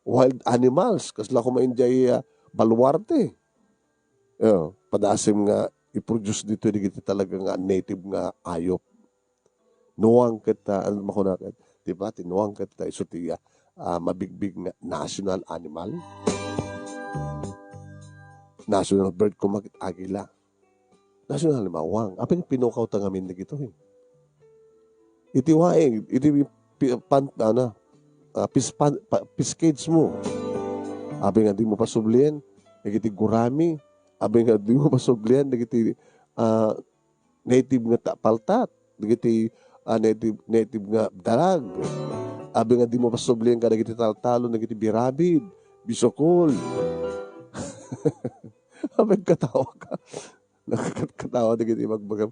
wild animals, kasla koma idiay, ah, baluarte. Oh, padasem nga i-produce ditoy dagiti talaga nga native nga ayop. Nuang ket, ah, ano makuna ket, di ba, ti nuang ket, ah, isu ti, ah, ah, mabigbig nga national animal? National bird koma ket agila. National animal, nuang. Apay nga pinukawta ngamin dagitoy? Iti waing, iti pi-, pan-, ano, ah, pis-, pan-, pa-, piskades mo. Apay nga dimo pasublien dagiti gurami. Apay nga dimo pasublien dagiti, ah, native nga ta-, paltat, dagiti, ah, native, native nga dalag. Apay nga dimo pasublien kadagiti taltalon, dagiti birabid, bisukol. Apay nga katawa ka. Nakakatawa dagiti ibagbagam.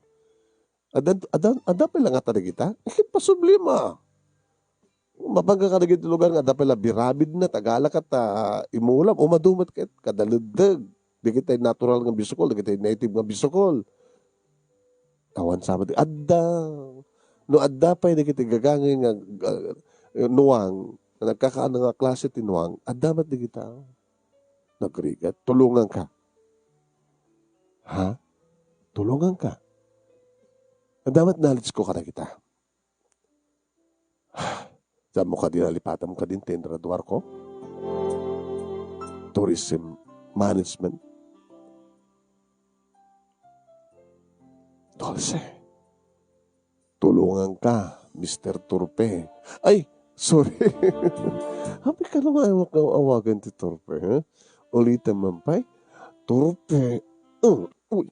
Adda, adda, adda pay la ngata dagita? Ket pasublima. Mapanka kadagiti lugar nga adda pay la birabidna, tagala ket, ah, imulam, o madu met ket kada leddeg. Dagiti natural nga bisukol, dagiti native nga bisukol. Awan sa met, adda. No adda pay dagiti gagangay nga, ah, nuang, nga nagkakaano nga klase ti nuang, adda met dagita. Nagrigat, tulonganka. Ha? Tulonganka. Adda met knowledge ko kadagita. Saan mo kadi nalipatam kadin ti inraduar ko? Tourism management. Dulce. Tulonganka, Mister Turpe. Ay, sorry. Apay ka nga awagan ti Turpe, ha? Ulitem man pay. Turpe. Mm, uy.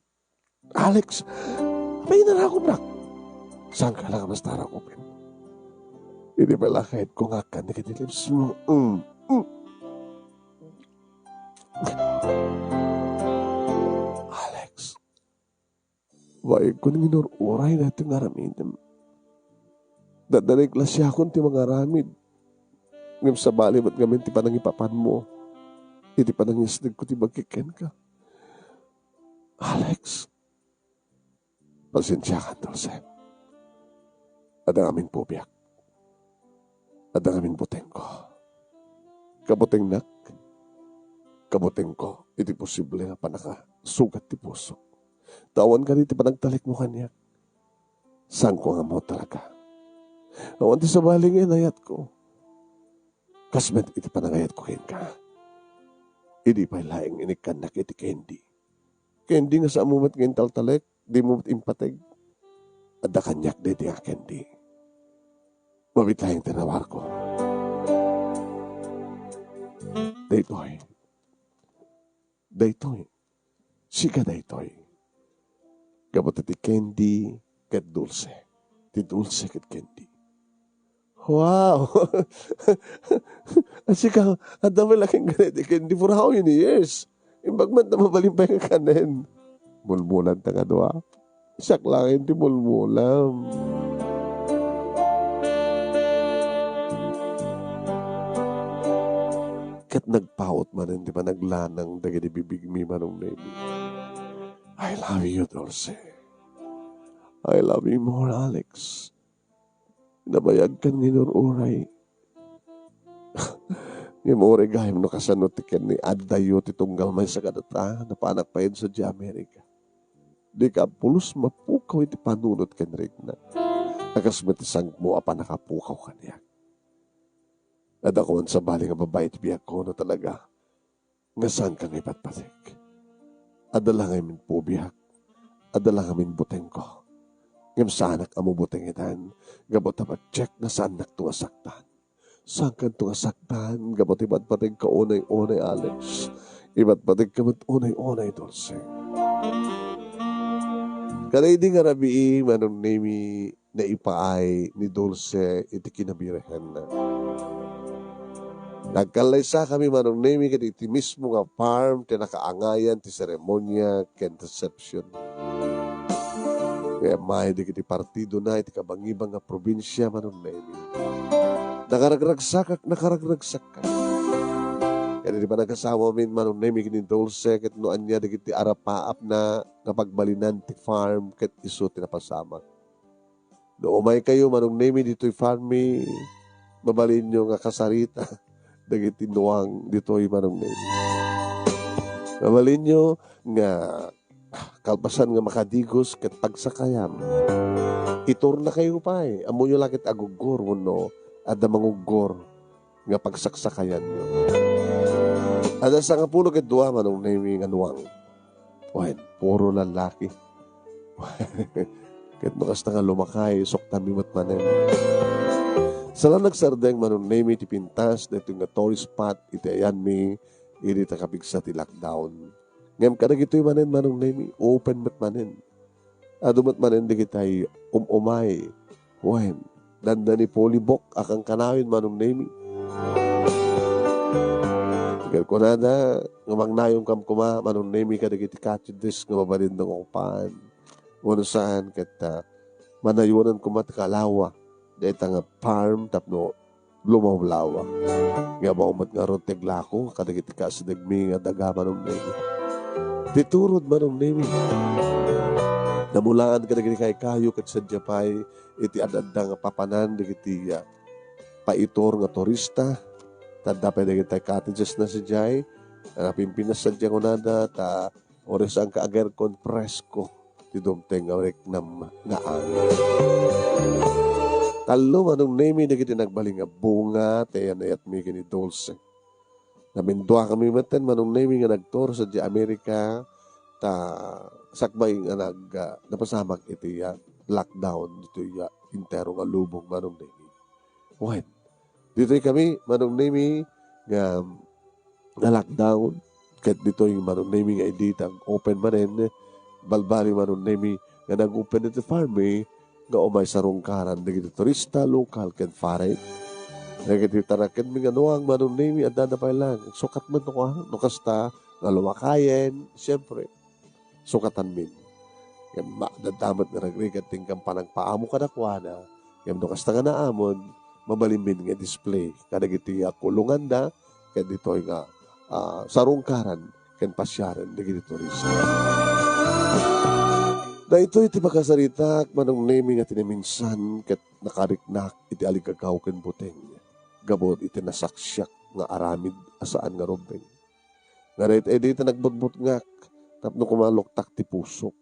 Alex, apay nga narakopnak? Saanka la nga basta rakopen? Idi pay la kayatko nga agkan dagiti lips mo. Mm, mm. Alex, baigko nga inur-uray daytoy nga aramidem. Dadalay klasiakon ti mangaramid. Ngem sabali met ngamin ti panangipapanmo iti panangyasdegko ti bagik kenka. Alex, pasensiakan, Dulce. Adda ngamin pubiak. Adda ngamin butengko. Kabutengnak, kabutengko iti posible nga pannakasugat ti pusok. Ta awan kadi ti panagtalekmo kaniak. Saanko nga ammo talaga. Awan ti sabali nga inayatko. Kas met iti panangayatko kenka. Idi pay laeng inikkannak iti candy. Candy nga saanmo met nga intaltalek, dimo met impateg. Adda kaniak daytoy nga candy. Mabiit laeng ti nawarko. Daytoy. Daytoy. Sika daytoy. Gapu ti candy ket dulce. Ti dulce ket candy. Wow! Sika, adda met la kenka daytoy candy for how many years? Imbag man ta mabalin pay nga kanen. Mulmulanta nga dua. Siak laeng ti mulmulam. Ket nagpaut manen ti panaglanang dagiti bibigmi, Manong Nemi. I love you, Dulce. I love you more, Alex. Nabayagkan nga inur-uray. Ngem uray gayam no kasano ti ken ni addayo ti tunggal maysa kadata, napanak pay idiay America. Dika pulos mapukaw iti panunot ken rikna. A kas met ti sangmo a pannakapukaw kaniak. Adda koma sabali nga babai ti biagko no talaga nga saanka nga ipatpatek. Adda la ngamin pubiak, adda la ngamin butengko. Ngem saanak a mabutengetan, gapu ta patiek nga saannakto nga saktan. Saankanto nga saktan, gapu ti patpategka unay-unay, Alex. Ipatpategka met unay-unay, Dulce. Kada idi nga rabii, Manong Nemi, naipaay ni Dulce iti kinabirhenna. Nagkallaysakami, Manong Nemi, ket iti mismo nga farm ti nakaangayan ti seremonia ken reception. Ngem immay dagiti partidona iti kabangibang nga probinsia, Manong Nemi. Nakaragragsakak, nakaragragsakak. Ken iti panagkasamamin, Manong Nemi, ken ni Dulce, ket no ania dagiti arapaapna nga pagbalinan ti farm ket isu ti napasamak. No umaykayo, Manong Nemi, ditoy farm mi, mabalinyo nga kasarita dagiti nuang ditoy, Manong Nemi. Mabalinyo nga kalpasan nga makadigos ket pagsakayam, iturnakayo pay. Ammoyo la ket aguggor wenno adda manguggor nga pagsaksakayanyo. Adda sangapulo ket dua, Manong Nemi, nga nuang. Wen, puro lalaki. Ket no kasta nga lumakay, suktanmi met manen. Saan a nagsardeng, Manong Nemi, ti pintas daytoy nga tourist spot iti ayanmi idi ta kapigsa ti lockdown. Ngem kadagitoy manen, Manong Nemi, open met manen. Adu met manen dagitay um-umay. Wen, dandani polybok a kankanayon, Manong Nemi. Ket kunada nga mangnayongkam koma, Manong Nemi, kadagiti cottages nga mabalin nga upaen. Wenno saan ket, ah, manayonan koma ti kalawa dayta nga farm tapno lumawlawa. Nga mao met ngarud ti aglako kadagiti kaasidegmi nga daga, Manong Nemi. Ti turod, Manong Nemi, namulaan kadagiti kaykayo ket sadia pay iti ad-adda nga papanan dagiti, ah, paitur nga turista. Ta adda pay dagiti cottages na sadiay, ah, napimpinas sadiay kunada, ta uray saan ka agerkon, presko ti dumteng nga riknam nga angin. Tallo, Manong Nemi, dagiti nagbalin nga bunga ti ayan-ayatmi ken ni Dulce. Namindua kami metten, Manong Nemi, nga nagtour sadiay Amerika, ta sakbay nga nag-, ah, napasamak iti, ah, lockdown ditoy, ah, entero nga lubong, Manong Nemi. Wen, ditoy kami, Manong Nemi, nga, nga lockdown, ket ditoy, Manong Nemi, nga idi ta open manen, balbaliw, Manong Nemi, nga nag-open iti farm mi, nga umay sarungkaran dagiti turista, lokal ken foreign. Dagiti tarakenmi nga nuang, Manong Nemi, addada pay lang. Sukat met no, no kasta nga lumakayen, siyempre, sukatanmin. Ngem ma-, adda met nga nagrigat ti inkan panagpaamo kadakuada. Ngem no kasta nga naamon, mabalinmin nga display kadagiti kulonganda ken ditoy nga, ah, sarungkaran ken pasiaren dagiti turista. Daytoy ti makasaritak, Manong Nemi, nga ti naminsan ket nakariknak iti aligagaw ken buteng gapu iti nasaksiak nga aramid a saan nga rumbeng. Nga daytoy dita nagbutbutngak tapno kumaluktak ti pusok.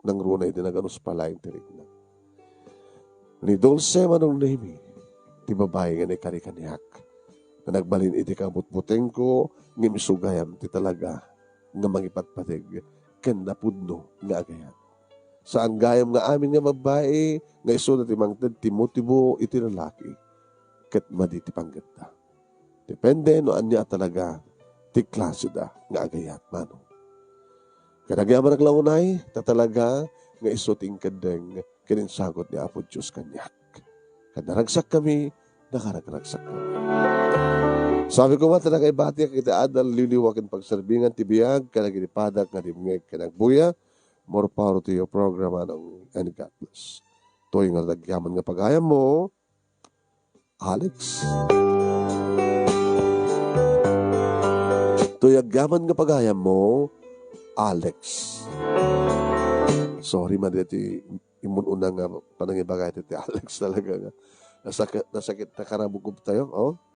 Nangruna idi naganus pay laeng ti rikna. Ni Dulce, Manong Nemi, ti babai nga naikari kaniak. Nga nagbalin iti kabutbutengko, ngem isu gayam ti talaga nga mangipatpateg ken napudno nga agayat. Saan gayam nga amin nga babbai nga isuda ti mangted ti motibo iti lalaki ket madi ti panggepda. Depende no ania a talaga ti klaseda nga agayat, Manong. Ket agyamanak la unay, ta talaga nga isu ti inkeddeng ken insagut ni Apo Dios kaniak. Ket naragsakkami, nakaragragsakkami. Sabi ko man, ta nakaibatiak iti adal, liwliwa ken pagserbingan ti biag kadagiti padak nga dimngeg ken agbuya. More power to your program, Manong, and God bless. Toy nga agyaman nga pagayam mo, Alex. Toy agyaman nga pagayam mo, Alex. Sorry, madi ti immun-una nga panangibaga iti ti Alex talaga nga. Nasakit, nasakit na karabukub tayo, oh.